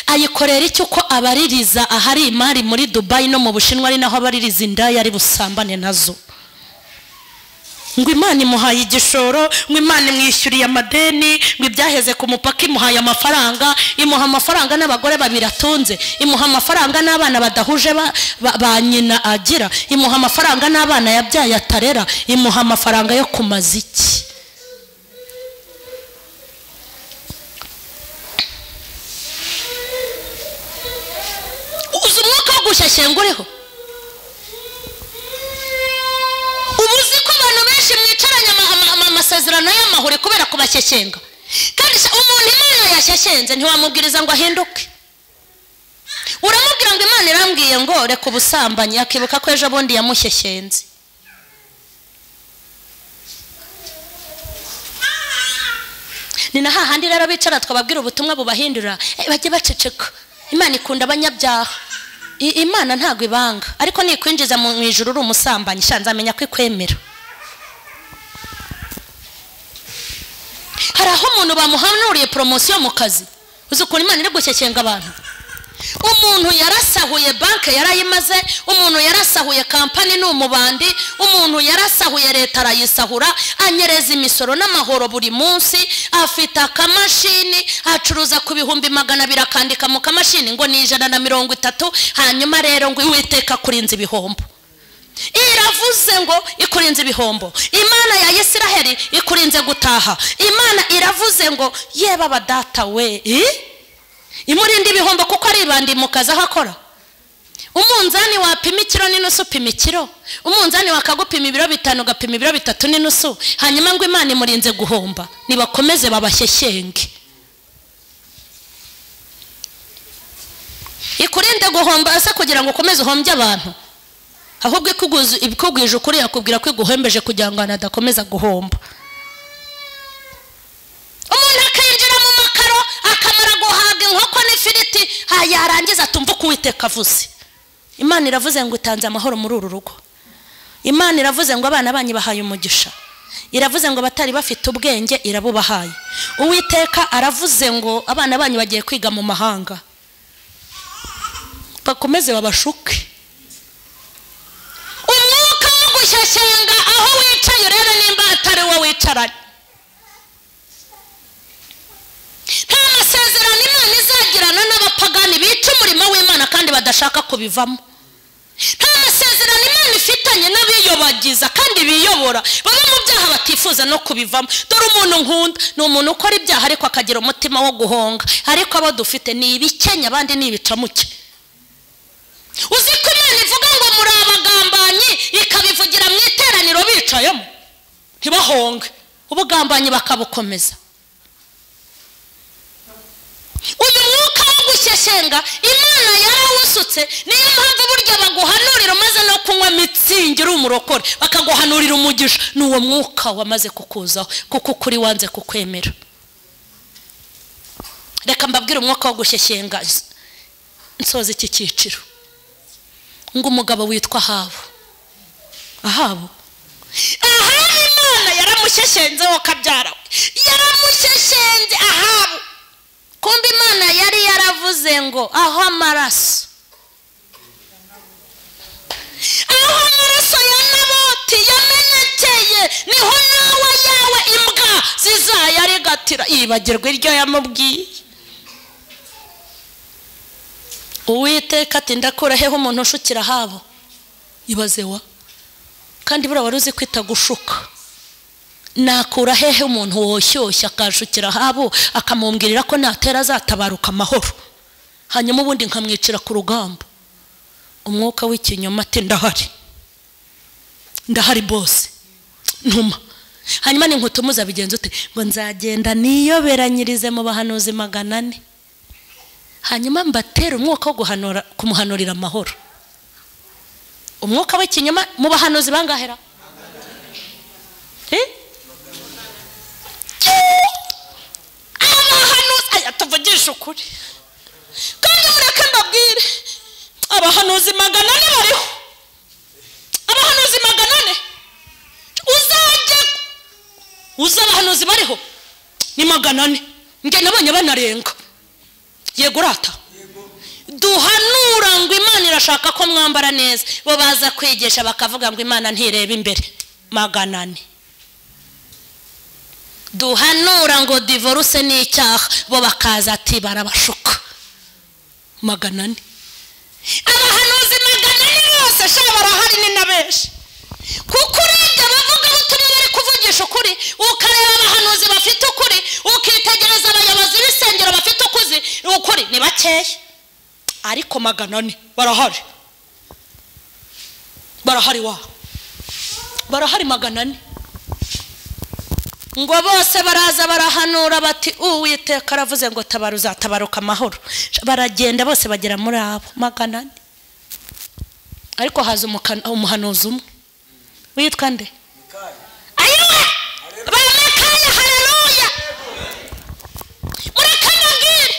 S2: Ayikorera iki ko abaririza ahari imari muri Dubai no mu Bushinwa, ari naho abaririza indaya ari busambane nazo? Ngo Imana imuhaye igishoro, ngo Imana imwishyuriye amadeni, ngo ibyaheze ku mupaka imuhaye amafaranga, imuha amafaranga n'abagore babiri atunze, imuha amafaranga n'abana badahuje ba nyina agira, imuha amafaranga n'abana yabyaye atarera, imuha amafaranga yo kumaza iki? Uzi umwuka wo gushyeshyenga uriho? Ubu uzi ko abantu benshi mwicaranye amasezerano y'amahuri kubera kubashyeshyenga. Kandi umuntu Imana yashyeshyenze ntiwamubwiriza ngo ahinduke. Uramubwira ngo Imana irambwiye ngo reka ubusambanyi, akibuka ko ejo bundi yamushyeshyenze. Ni na hahandi rero bicara twababwira ubutumwa bubahindura, bajye baceceka. Imana ikunda abanyabyaha. Imana ntago ibanga, ariko nikwinjiza mu ijuru uri umusambanyi, shanza amenya ko ikwemera. Hari aho umuntu bamuhanuriye promotion mu kazi, uzi ukuntu Imana iri gushyeshyenga abantu. Umuntu yarasahuye banke yarayimaze, umuntu yarasahuye kampani ni umubandi, umuntu yarasahuye leta arayisahura, anyereza imisoro n'amahoro buri munsi, afite akamashini acuruza ku 200,000 akandika mu kamashini ngo ni 130, hanyuma rero ngo Uwiteka kurinze ibihombo. Iravuze ngo ikurinze ibihombo. Imana ya Isiraheli ikurinze gutaha. Imana iravuze ngo yeba badata we, imurinde ibihombo kuko ari ibandi mukazi aho akora. Umunzani wapima ikiro n'inusu upima ikiro, umunzani wakagupima ibiro 5 ugapima ibiro 3 n'inusu, hanyuma ngo Imana imurinze guhomba. Nibakomeze babashyeshyenge. Ikurinde guhomba ase kugira ngo ukomeze uhombye abantu, ahubwo ikugwije ukuri yakubwira ko iguhembeje kugira ngo adakomeza guhomba. Umuntu akinjira mu makaro akamara guhaga inkoko n'ifiriti, yarangiza atumva uko Uwiteka avuze. Imana iravuze ngo utanze amahoro muri uru rugo. Imana iravuze ngo abana banyu bahaye umugisha. Iravuze ngo batari bafite ubwenge irabubahaye. Uwiteka aravuze ngo abana banyu bagiye kwiga mu mahanga, bakomeze babashuke. Umwuka wo gushyeshyenga aho wicaye urebe nimba atari wowe wicaranye. Nta masezerano Imana izagirana n'abapagani bica umurimo w'Imana kandi badashaka kubivamo. Nta masezerano Imana Imana ifitanye n'abiyobagiza kandi biyobora, baba mu byaha batifuza no kubivamo. Dore umuntu nkunda ni umuntu ukora ibyaha ariko akagira umutima wo guhonga. Ariko abo dufite ni ibikenya, abandi ni ibicamuke. Uzi ko Imana ivuga ngo muri abagambanyi, ikabivugira mu iteraniro bicayemo ntibahonge, ubugambanyi bakabukomeza. Uyu mwuka wo gushyeshyenga Imana yarawusutse. Niyo mpamvu burya baguhanurira umaze no kunywa mitsingi uri umurokore, bakaguhanurira umugisha, ni uwo mwuka wamaze kukuzaho kuko ukuri wanze kukwemera. Reka mbabwire umwuka wo gushyeshyenga nsoza iki cyiciro. Ngo umugabo witwa Ahabu, Ahabu Imana yaramushyeshyenze, wo kabyara we yaramushyeshyenze Ahabu. Kumbe Imana yari yaravuze ngo aho amaraso ya Naboti yamenekeye niho nawe yawe imbwa zizayarigatira. Yibagirwa iryo yamubwiye. Uwiteka ati ndakura heho umuntu ushukira Ahabu? Ibaze wa, kandi buriya wari uzi kwita gushuka. Nakura hehe umuntu woshyushya akashukira Ahabu akamubwirira ko natera azatabaruka amahoro, hanyuma ubundi nkamwicira ku rugamba? Umwuka w'ikinyoma ati ndahari, ndahari bose ntuma. Hanyuma ninkutumuza bigenze ute? Ngo nzagenda niyoberanyirize mu bahanuzi 400, hanyuma mbatera umwuka wo guhanura, kumuhanurira amahoro. Umwuka w'ikinyoma mu bahanuzi bangahera? Abahanuzi, aya tuvugisha ukuri kandi mureke mbabwire, abahanuzi 400 bariho. Abahanuzi 400 uzajya uza, abahanuzi bariho ni 400. Njye nabonye banarenga. Yego rata, duhanura ngo Imana irashaka ko mwambara neza, bo baza kwigisha bakavuga ngo Imana ntireba imbere. 400. Duhanura ngo divorce ni icyaha, bo bakaza ati barabashuka. 400. Abahanuzi 400 bose sha barahari ni na benshi. Kuko urebye abavuga ubutumwa bari kuvugisha ukuri, ukareba abahanuzi bafite ukuri, ukitegereza abayobozi b'isengero bafite ukuri, ni bakeya. Ariko 400 barahari, barahari wa, barahari 400. Ngo bose baraza barahanura bati Uwiteka aravuze ngo tabara uzatabaruka amahoro. Baragenda bose bagera muri abo 400. Ariko haza umuhanuzi umwe witwa nde? Ayiwe ba Mikaya, haleluya. Mureke mbabwire,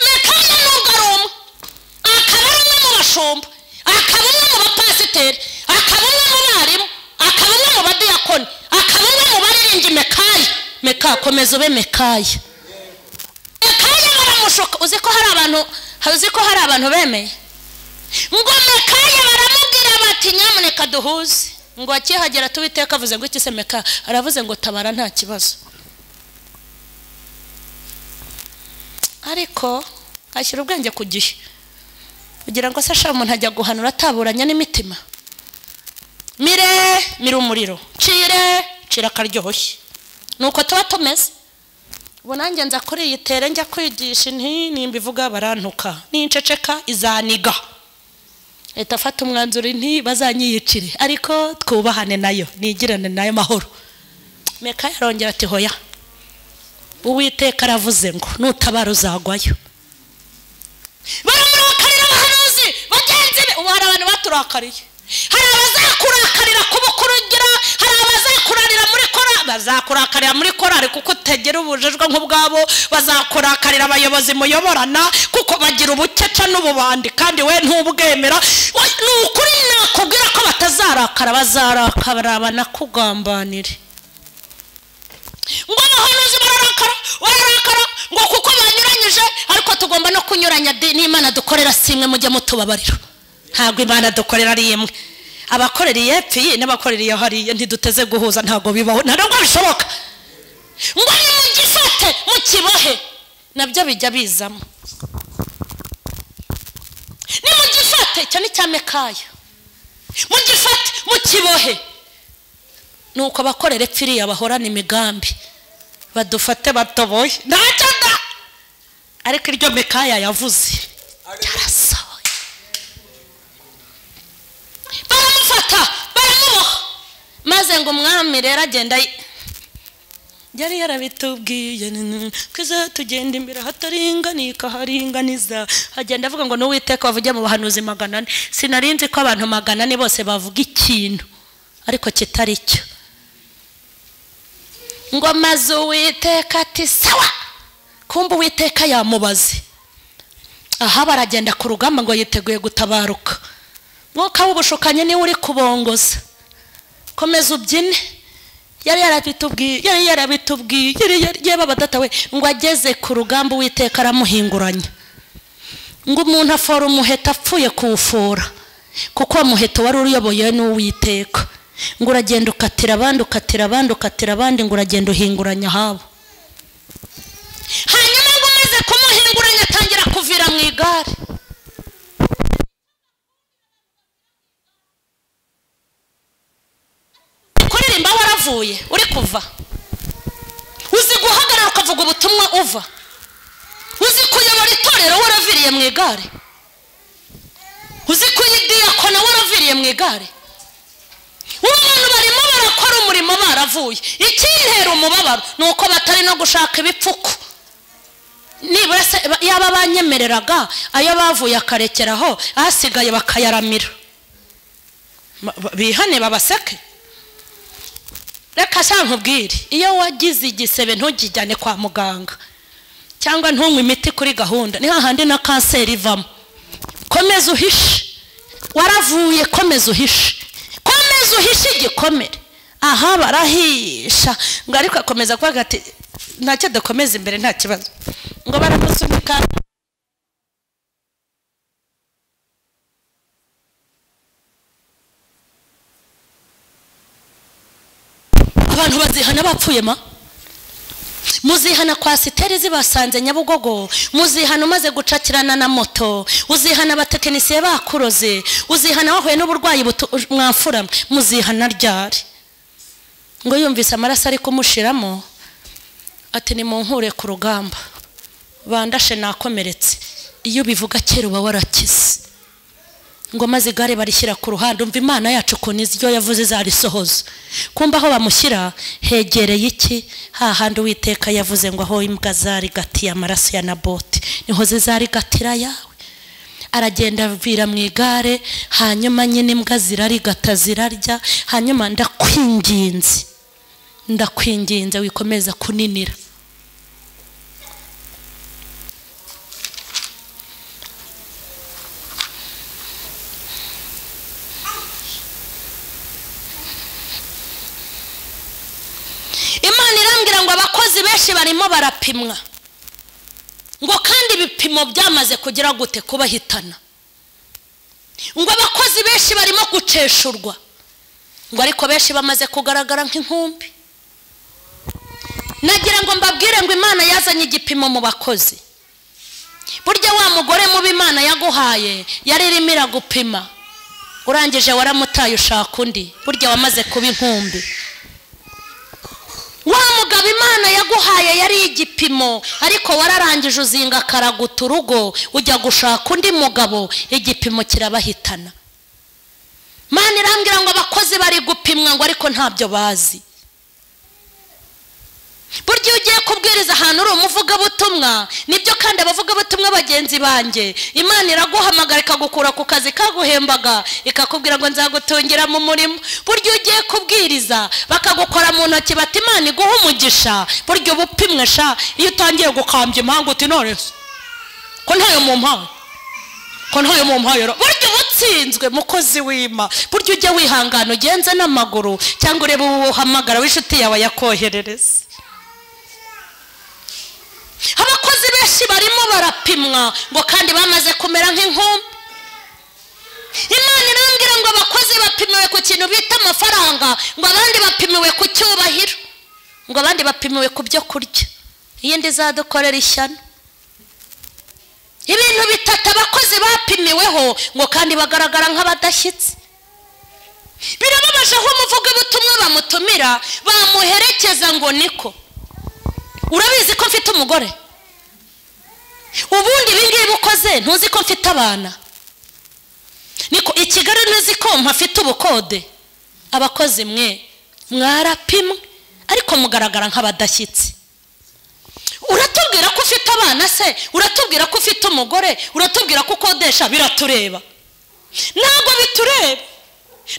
S2: Mikaya nubwo ari umwe, akaba ari umwe mu bashumba, akaba umwe mu bapasiteri, akaba umwe mu barimu, akaba umwe mu badiyakoni, akaba umwe mu baririmbyi. Mikaya, Mikaya komeza ube Mikaya. Mikaya baramushuka. Uzi ko hari abantu, uzi ko hari abantu bemeye ngo Mikaya baramubwira bati nyamuneka duhuze. Ngo akihagera tuwiteka avuze ngo iki se Mikaya? Aravuze ngo tabara nta kibazo. Ariko ashyira ubwenge ku gihe, kugira ngo se ashaka umuntu ajya guhanura ataburanya n'imitima. Mire mire umuriro, cire cira akaryoshye. Nuko tuba tumeze. Ubu nanjye nza kuri iyi tere njya kwigisha nti nimbivuga barantuka, ninceceka izaniga. Leta afata umwanzuro nti bazanyiyicire, ariko twubahane nayo, nigirane nayo mahoro. Mikaya arongera ati hoya, Uwiteka aravuze ngo nutabara uzagwayo. Baramurakarira abahanuzi bagenzi be. Ubu hari abantu baturakariye, hari abazakurakarira kubukurugira, hari abazakurarira muri kora, bazakurakarira muri korari kuko utegera ubujejwe nk'ubwabo, bazakurakarira abayobozi muyoborana kuko bagira ubukeca n'ububandi kandi we ntubwemera. Ni ukuri nakubwira ko batazarakara, bazarakara banakugambanire. Ngo abahanuzi bararakara, bararakara ngo kuko banyuranyije. Ariko tugomba no kunyuranya n'Imana dukorera si imwe, mujye mutubabarira. Ntabwo Imana dukorera ari imwe. Abakorera iyepfi n'abakorera iyo hariya ntiduteze guhuza, ntabwo bibaho, ntabwo bishoboka. Ngo nimugifate mukibohe, nabyo bijya bizamo. Nimugifate, icyo ni cya Mikaya. Mugifate mukibohe. Nuko abakorera epfiriya bahorana imigambi badufate batoboye ntacyo da. Ariko iryo Mikaya yavuze cyarasohoye. Baramufata baramuboha, maze ngo umwami rero agenda yari yarabitubwiye kwiza tugenda imbere hataringanika haringaniza, agenda avuga ngo n'Uwiteka wavugiye mu bahanuzi 400. Sinarinzi ko abantu 400 bose bavuga ikintu ariko kitari cyo. Ngo maze Uwiteka ati sawa. Kumbe Uwiteka yamubaze. Aha baragenda ku rugamba ngo yiteguye gutabaruka. Mwuka w'ubushukanye niwe uri kubongoza. Komeza ubyine. Yari yarabitubwiye, yari yarabitubwiye, yari baba data we. Ngo ageze ku rugamba Uwiteka aramuhinguranya. Ngo umuntu afora umuheto apfuye kuwufora, kuko umuheto wari uruyoboye n'Uwiteka. Ngo uragenda ukatira abandi, ukatira abandi, ukatira abandi, ngo uragenda uhinguranya habo. Hanyuma ngo umaze kumuhinguranya atangira kuvira mu igare. Kuririmba waravuye uri kuva, uzi guhagarara ukavuga ubutumwa uva, uzi kuyobora itorero waraviriye mu igare, uzi kuyidiyakona waraviriye mu igare. Abantu barimo barakora umurimo baravuye. Ikintera umubabaro nuko batari no gushaka ibipfuko. Nibura se yaba banyemereraga ayo bavuye akarekeraho asigaye bakayaramira, bihane babaseke. Reka sa nkubwire, iyo wagize igisebe ntugijyane kwa muganga cyangwa ntunywe imiti kuri gahunda, ni hahandi na kanseri ivamo. Komeza uhishe, waravuye, komeza uhishe, komeza uhishe igikomere. Aha barahisha ngo ariko akomeza kuvuga ati ntacyo dakomeza imbere nta kibazo. Ngo baramusunika. Abantu bazihana bapfuye ma. Muzihana kwa siteri zibasanze Nyabugogo, muzihana umaze gucakirana na moto, uzihana abatekinisiye bakuroze, uzihana wahuye n'uburwayi mwamfura, muzihana ryari? Ngo yumvise amaraso ari kumushiramo ati ni munkure ku rugamba, bandashe nakomeretse. Iyo bivuga kera uba warakize. Ngo maze igare barishyira ku ruhande. Umva Imana yacu ukuntu iryo yavuze izarisohoza. Kumba aho bamushyira hegereye iki? Hahandi Uwiteka yavuze ngo aho imbwa zarigatiye amaraso ya Naboti niho zizarigatira yawe. Aragenda avira mu igare, hanyuma nyine imbwa zirarigata zirarya. Hanyuma ndakwinginze, ndakwinginze wikomeza kuninira. Imana irambwira ngo abakozi benshi barimo barapimwa, ngo kandi ibipimo byamaze kugira gute kubahitana. Ngo abakozi benshi barimo guceshurwa, ngo ariko benshi bamaze kugaragara nk'inkumbi. Nagira ngo mbabwire ngo Imana yazanye igipimo mu bakozi. Burya wa mugore mubi Imana yaguhaye yari irimo iragupima, urangije waramutaye ushaka undi, burya wamaze kuba inkumbi. Wa mugabo Imana yaguhaye yari igipimo, ariko wararangije uzinga karaguta urugo ujya gushaka undi mugabo, igipimo kirabahitana. Imana irambwira ngo abakozi bari gupimwa ngo ariko ntabyo bazi. Burya iyo ugiye kubwiriza ahantu uri umuvugabutumwa, nibyo kandi abavugabutumwa bagenzi banjye, Imana iraguhamagara ikagukura ku kazi kaguhembaga, ikakubwira ngo nzagutungira mu murimo. Burya iyo ugiye kubwiriza bakagukora mu ntoki bati Imana iguha umugisha, burya uba upimwe sha. Iyo utangiye gukambya impanga uti none ko ntayo mu mpaye, ko ntayo mu mpaye, burya uba utsinzwe mukozi w'Imana. Burya ujye wihangana ugenze n'amaguru, cyangwa urebe uwo uhamagara w'inshuti yawe yakoherereza. Abakozi benshi barimo barapimwa ngo kandi bamaze kumera nk'inkumbi. Imana irambwira ngo abakozi bapimiwe ku kintu bita amafaranga, ngo abandi bapimiwe ku cyubahiro, ngo abandi bapimiwe ku byo kurya. Iyindi izadukorera ishyano. Ibintu bitatu abakozi bapimiweho ngo kandi bagaragara nk'abadashyitse. Birababaje aho umuvugabutumwa bamutumira bamuherekeza ngo niko urabizi ko mfite umugore, ubundi ibingibi ukoze ntuzi ko mfite abana, niko i Kigali ntuzi ko mpafite ubukode. Abakozi mwe mwarapimwe ariko mugaragara nk'abadashyitsi. Uratubwira ko ufite abana se, uratubwira ko ufite umugore, uratubwira ko ukodesha, biratureba? Ntabwo bitureba,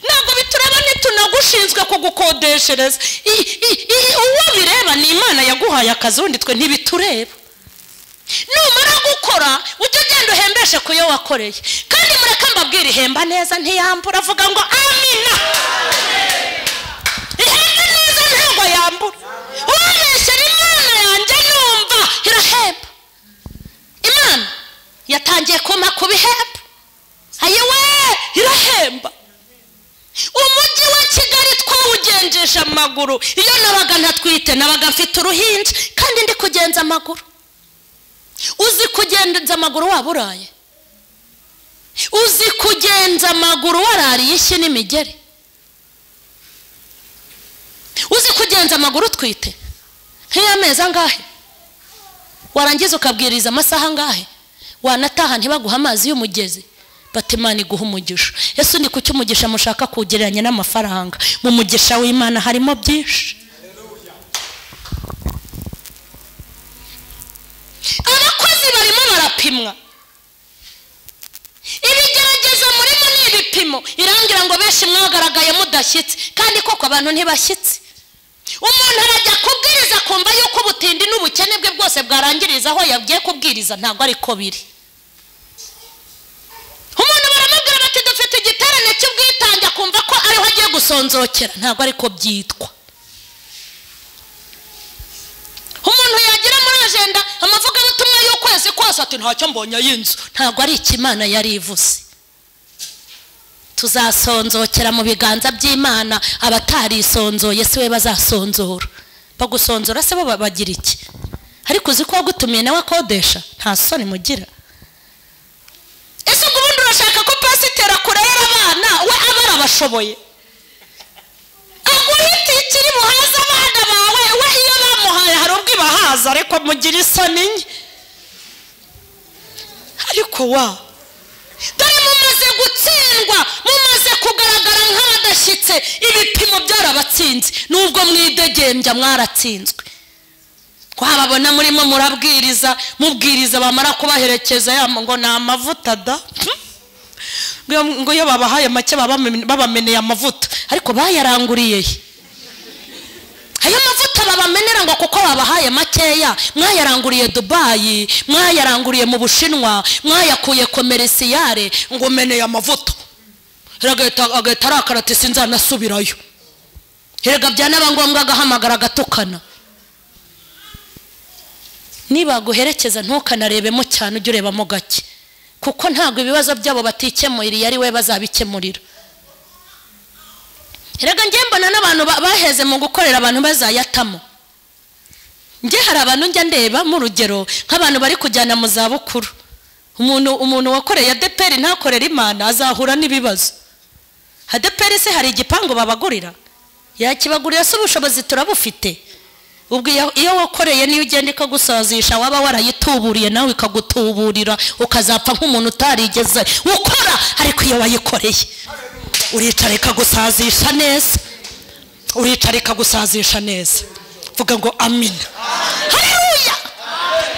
S2: ntabwo bitureba, ntitunagushinzwe kugukodeshereza. Uwo bireba ni Imana yaguhaye akazi, ubundi twe ntibitureba. Numara gukora ujye ugenda uhembeshe ku yo wakoreye. Kandi mureke mbabwire, ihemba neza ntiyambura. Avuga ngo amina. Ihemba neza ntabwo yambura. Ubeshyera Imana yanjye numva irahemba. Imana yatangiye kumpa ku bihembo, ayiwe irahemba. Umujyi wa Kigali twawugenjeje amaguru. Iyo nabaga ntatwite nabaga mfite uruhinja kandi ndi kugenza amaguru. Uzi kugenza amaguru waba uraye? Uzi kugenza amaguru warariye ishyi n'imigeri? Uzi kugenza amaguru utwite nk'iy'amezi angahe? Warangiza ukabwiriza amasaha angahe? Wanataha ntibaguha amazi y'umugezi, bati Imana iguha umugisha. Ese ni kuki umugisha mushaka kuwugereranya n'amafaranga? Mu mugisha w'Imana harimo byinshi. Abakozi barimo barapimwa, ibigeragezo murimo ni ibipimo. Irangira ngo benshi mwagaragaye mudashyitse, kandi koko abantu ntibashyitse. Umuntu arajya kubwiriza kumva yuko ubutindi n'ubukene bwe bwose bwarangiriza aho yagiye kubwiriza, ntabwo ariko biri. Umuntu baramubwira bati dufite igiterane cy'ubwitange, akumva ko ariho agiye gusonzokera, ntabwo ariko byitwa. Umuntu yagira muri agenda amavugabutumwa y'ukwezi kose ati ntacyo mbonye y'inzu, ntabwo ari ikimana yari ivuze. Tuzasonzokera mu biganza by'Imana, abatarisonzoye si we bazasonzora. Bagusonzora se bo bagira iki? Ariko uzi ko wagutumiye nawe akodesha, nta soni mugira. Ese ubwo ubundi urashaka ko pasiteri akurera abana we aba arabashoboye? Aguhita ikiri buhaze abana bawe, we iyo bamuhaye hari ubwo ibahaza, ariko mugira isoni nke. Ariko wa dore mumaze gutsindwa, mumaze kugaragara nk'abadashyitse, ibipimo byarabatsinze. Nubwo mwidegembya mwaratsinzwe. Twababona murimo murabwiriza, mubwiriza bamara kubaherekeza ya ngo ni amavuta da, ngo iyo babahaye make babameneye amavuta, ariko bayaranguriye he? Ayo mavuta babamenera ngo kuko babahaye makeya, mwayaranguriye Dubai, mwayaranguriye mu Bushinwa, mwayakuye komerisiyare, ngo meneye amavuta. Agahita arakara ati sinzanasubirayo. Erega byanaba ngombwa agahamagara agatukana. Niba guherekeza ntukanarebemo cyane, ujye urebamo gake, kuko ntabwo ibibazo byabo batikemurira ari we bazabikemurira. Erega njye mbona n'abantu baheze mu gukorera abantu bazayatamo. Njye hari abantu njya ndeba mu rugero nk'abantu bari kujyana mu zabukuru. Umuntu wakoreye ADEPR ntakorera Imana azahura n'ibibazo. ADEPR se hari igipangu babagurira? Yakibagurira se ubushobozi turabufite? Ubwo iyo wakoreye niyo ugenda ikagusazisha, waba warayituburiye nawe ikagutuburira, ukazapfa nk'umuntu utarigeze ukora. Ariko iyo wayikoreye uricara ikagusazisha neza, uricara ikagusazisha neza. Vuga ngo amina. Haleluya.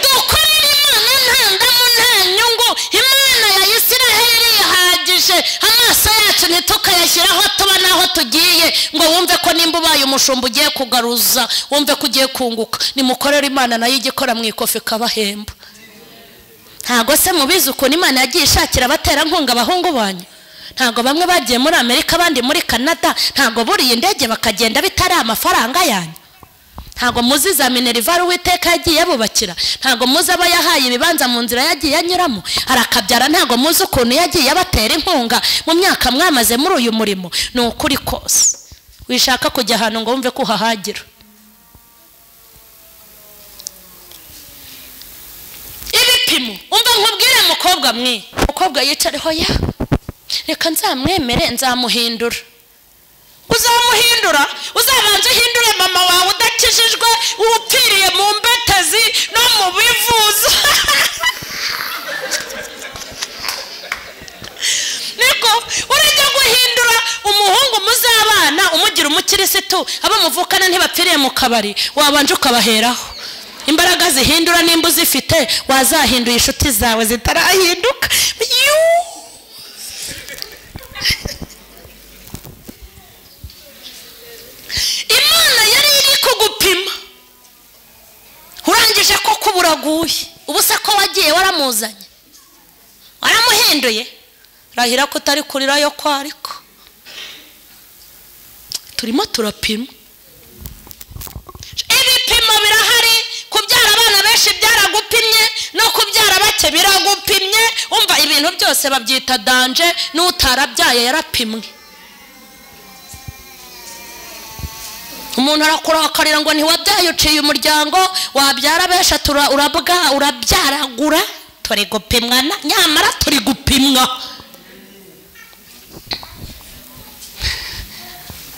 S2: Dukorere Imana nta ndamu nta nyungu. Imana ya Isiraheli ihagije. Amaso yacu ntitukayashyiraho tuba naho tugiye, ngo wumve ko nimba ubaye umushumba ugiye kugaruza, wumve ko ugiye kunguka. Nimukorere Imana nayo igikora mu ikofi ikabahemba. Ntabwo se mubizi ukuntu Imana yagiye ishakira abaterankunga abahungu banyu? Ntabwo bamwe bagiye muri Amerika abandi muri Canada, ntabwo buriye indege bakagenda bitari amafaranga yanyu. Ntabwo muzi za Minerval Uwiteka yagiye abubakira, ntabwo muzi abo yahaye ibibanza mu nzira yagiye anyuramo, arakabyara. Ntabwo muzi ukuntu yagiye abatera inkunga mu myaka mwamaze muri uyu murimo. Ni ukuri kose wishaka kujya ahantu ngo wumve ko uhahagira. Ibipimo, umva nkubwire mukobwa mwe, mukobwa yicareho ya reka nzamwemere nzamuhindura. Uzamuhindura, uzabanza uhindure mama wawe udakijijwe, upfiriye mu mbetezi no mu bivuzo. Niko urajya guhindura umuhungu muzabana umugira umukirisitu, abo muvukana ntibapfiriye mu kabari, wabanje ukabaheraho. Imbaraga zihindura nimba uzifite, wazahinduye inshuti zawe zitarahinduka. Imana yari iri kugupima, urangije ko kuburaguye. Ubusa ko wagiye waramuzanye, waramuhinduye, rahira ko utari kurira yo kwariko. Turimo turapima. Ibipimo birahari. Kubyara abana benshi byaragupimye, no kubyara bake biragupimye. Umva ibintu byose babyita danje, n'utarabyaye yarapimwe. Umuntu arakurakarira ngo ntiwabyaye uciye umuryango, wabyara benshi urabwa urabyaragura. Turi gupimwa, nyamara turi gupimwa.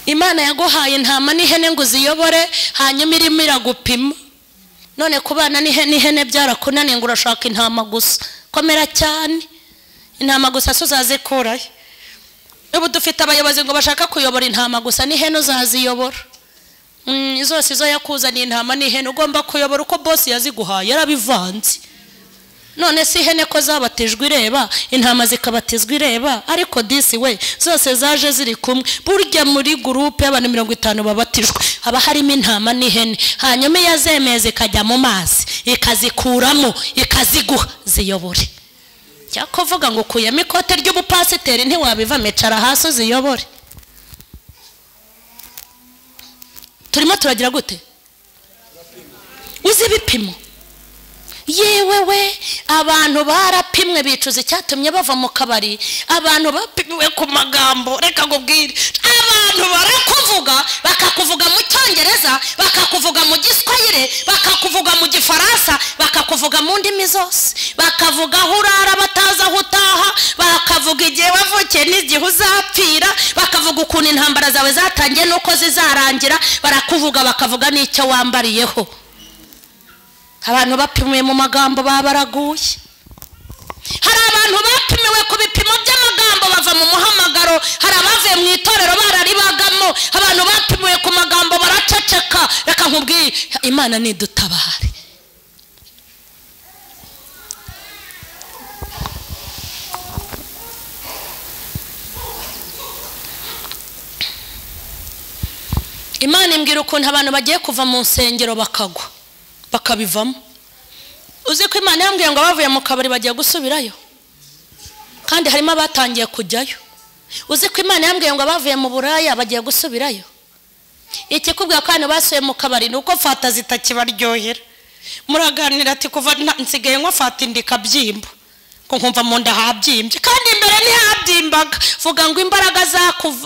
S2: Imana yaguhaye intama n'ihene ngo uziyobore, hanyuma irimo iragupima. None kubana n'ihene byarakunaniye ngo urashaka intama gusa. Komera cyane, intama gusa so uzazikurayo. Ubu dufite abayobozi ngo bashaka kuyobora intama gusa, n'ihene uzaziyobora. Zose izo yakuzaniye intama n'ihene ugomba kuyobora uko boss yaziguhaye, yarabivanze. None si ihene ko zabatijwe ireba, intama zikabatizwa ireba, ariko disi we zose zaje ziri kumwe. Burya muri groupe y'abantu 50 babatijwe haba harimo intama n'ihene, hanyuma yazemeye zikajya mu mazi ikazikuramo ikaziguha ziyobore. Cyakuvuga ngo ukuyemo ikote ry'ubupasiteri ntiwabiva, micara hasi uziyobore. Turimo turagira gute? Uzi ibipimo. Yewe we, abantu barapimwe bicuza icyatumye bava mu kabari. Abantu bapimiwe ku magambo. Reka ngubwire, abantu barakuvuga, bakakuvuga mu Cyongereza, bakakuvuga mu Giswahili, bakakuvuga mu Gifaransa, bakakuvuga mu ndimi zose, bakavuga aho urara batazi aho utaha, bakavuga igihe wavukiye n'igihe uzapfira, bakavuga ukuntu intambara zawe zatangiye n'uko zizarangira, barakuvuga bakavuga n'icyo wambariyeho. Abantu bapimiwe mu magambo babaraguye. Hari abantu bapimiwe ku bipimo by'amagambo bava mu muhamagaro, hari abavuye mu itorero bararibagamo. Abantu bapimiwe ku magambo baraceceka. Reka nkubwire, Imana nidutabare. Imana imbwira ukuntu abantu bagiye kuva mu nsengero bakagwa, bakabivamo. Uzi ko Imana yambwiye ngo bavuye mu kabari bagiye gusubirayo, kandi harimo abatangiye kujyayo. Uzi ko Imana yambwiye ngo bavuye mu buraya bagiye gusubirayo. Ikikubwira ko basuye mu kabari nuko fata zitakibaryohera. Muraganira ati kuva nsigaye nko fata indika byimba, ko nkumva mu nda habyimbye kandi imbere ntihabyimbaga. Vuga ngo imbaraga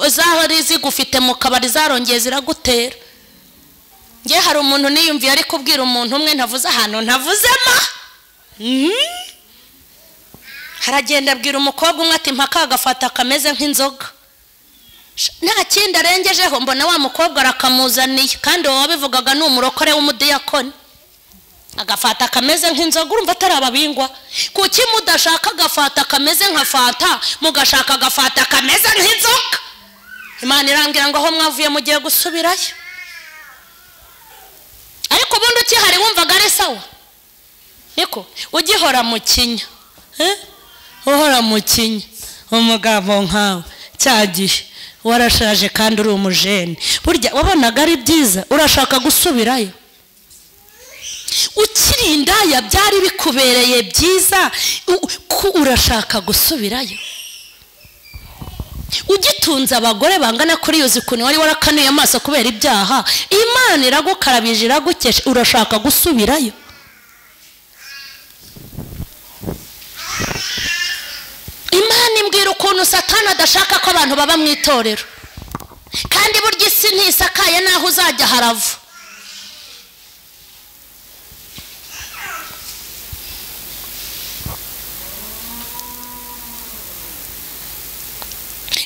S2: zari zigufite mu kabari zarongeye ziragutera. Nge hari umuntu niyumviye ari kubwira umuntu umwe, ntavuze ahantu ntavuzema. Haragenda abwira umukobwa umwe ati mpaka agafata kameze nk'inzoga, nta kindi arengejeho. Mbona wa mukobwa arakamuzaniye, kandi uwo wabivugaga ni umurokore w'umudiyakoni. Agafata kameze nk'inzoga, urumva atari ababingwa. Kuki mudashaka agafata kameze nka fanta, mugashaka agafata kameze nk'inzoga? Imana irambwira ngo aho mwavuye mugiye gusubirayo. Ariko ubundi ukihari wumvaga ari sawa. Niko ugihora mu kinya, uhora mu kinya, umugabo nkawe cyagihe warashaje kandi uri umujene, burya wabonaga ari byiza, urashaka gusubirayo. Ukiri indaya byari bikubereye byiza, urashaka gusubirayo. Ugitunze abagore bangana kuri yuzi ukuntu wari warakanuye amaso kubera ibyaha, Imana iragukarabije iragukesha, urashaka gusubirayo. Imana imbwira ukuntu Satani adashaka ko abantu baba mu itorero, kandi burya isi ntisakaye naho uzajya harava.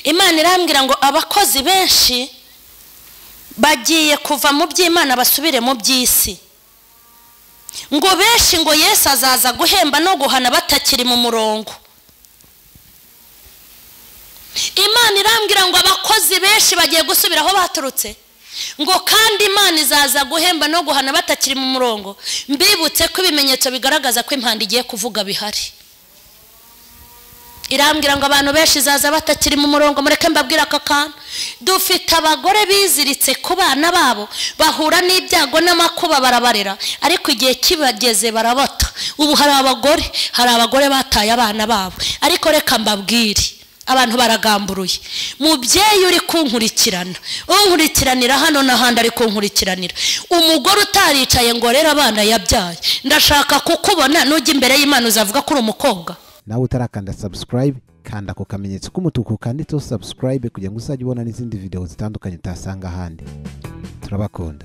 S2: Imana irambwira ngo abakozi benshi Bagiye kuva mu by'Imana basubire mu by'isi. Ngo benshi ngo Yesu azaza guhemba no guhana batakiri mu murongo. Imana irambwira ngo abakozi benshi bagiye gusubira aho baturutse, ngo kandi Imana izaza guhemba no guhana batakiri mu murongo. Mbibutse ko ibimenyetso bigaragaza ko impanda igiye kuvuga bihari. Irambwira ngo abantu benshi izaza batakiri mu murongo. Mureke mbabwira aka kantu, dufite abagore biziritse ku bana babo, bahura n'ibyago n'amakuba barabarera, ariko igihe kibageze barabata. Ubu hari abagore bataye abana babo. Ariko reka mbabwire, abantu baragamburuye. Mubyeyi uri kunkurikirana, unkurikiranira hano n'ahandi ari kunkurikiranira, umugore utaricaye ngo rero abana yabyaye, ndashaka kukubona nujya imbere y'Imana uzavuga ko uri umukobwa.
S3: Nawe utarakanda subscribe, kanda ku kamenyetso k'umutuku kanditseho subscribe kugira ngo uzajye ubona n'izindi video zitandukanye utasanga ahandi. Turabakunda.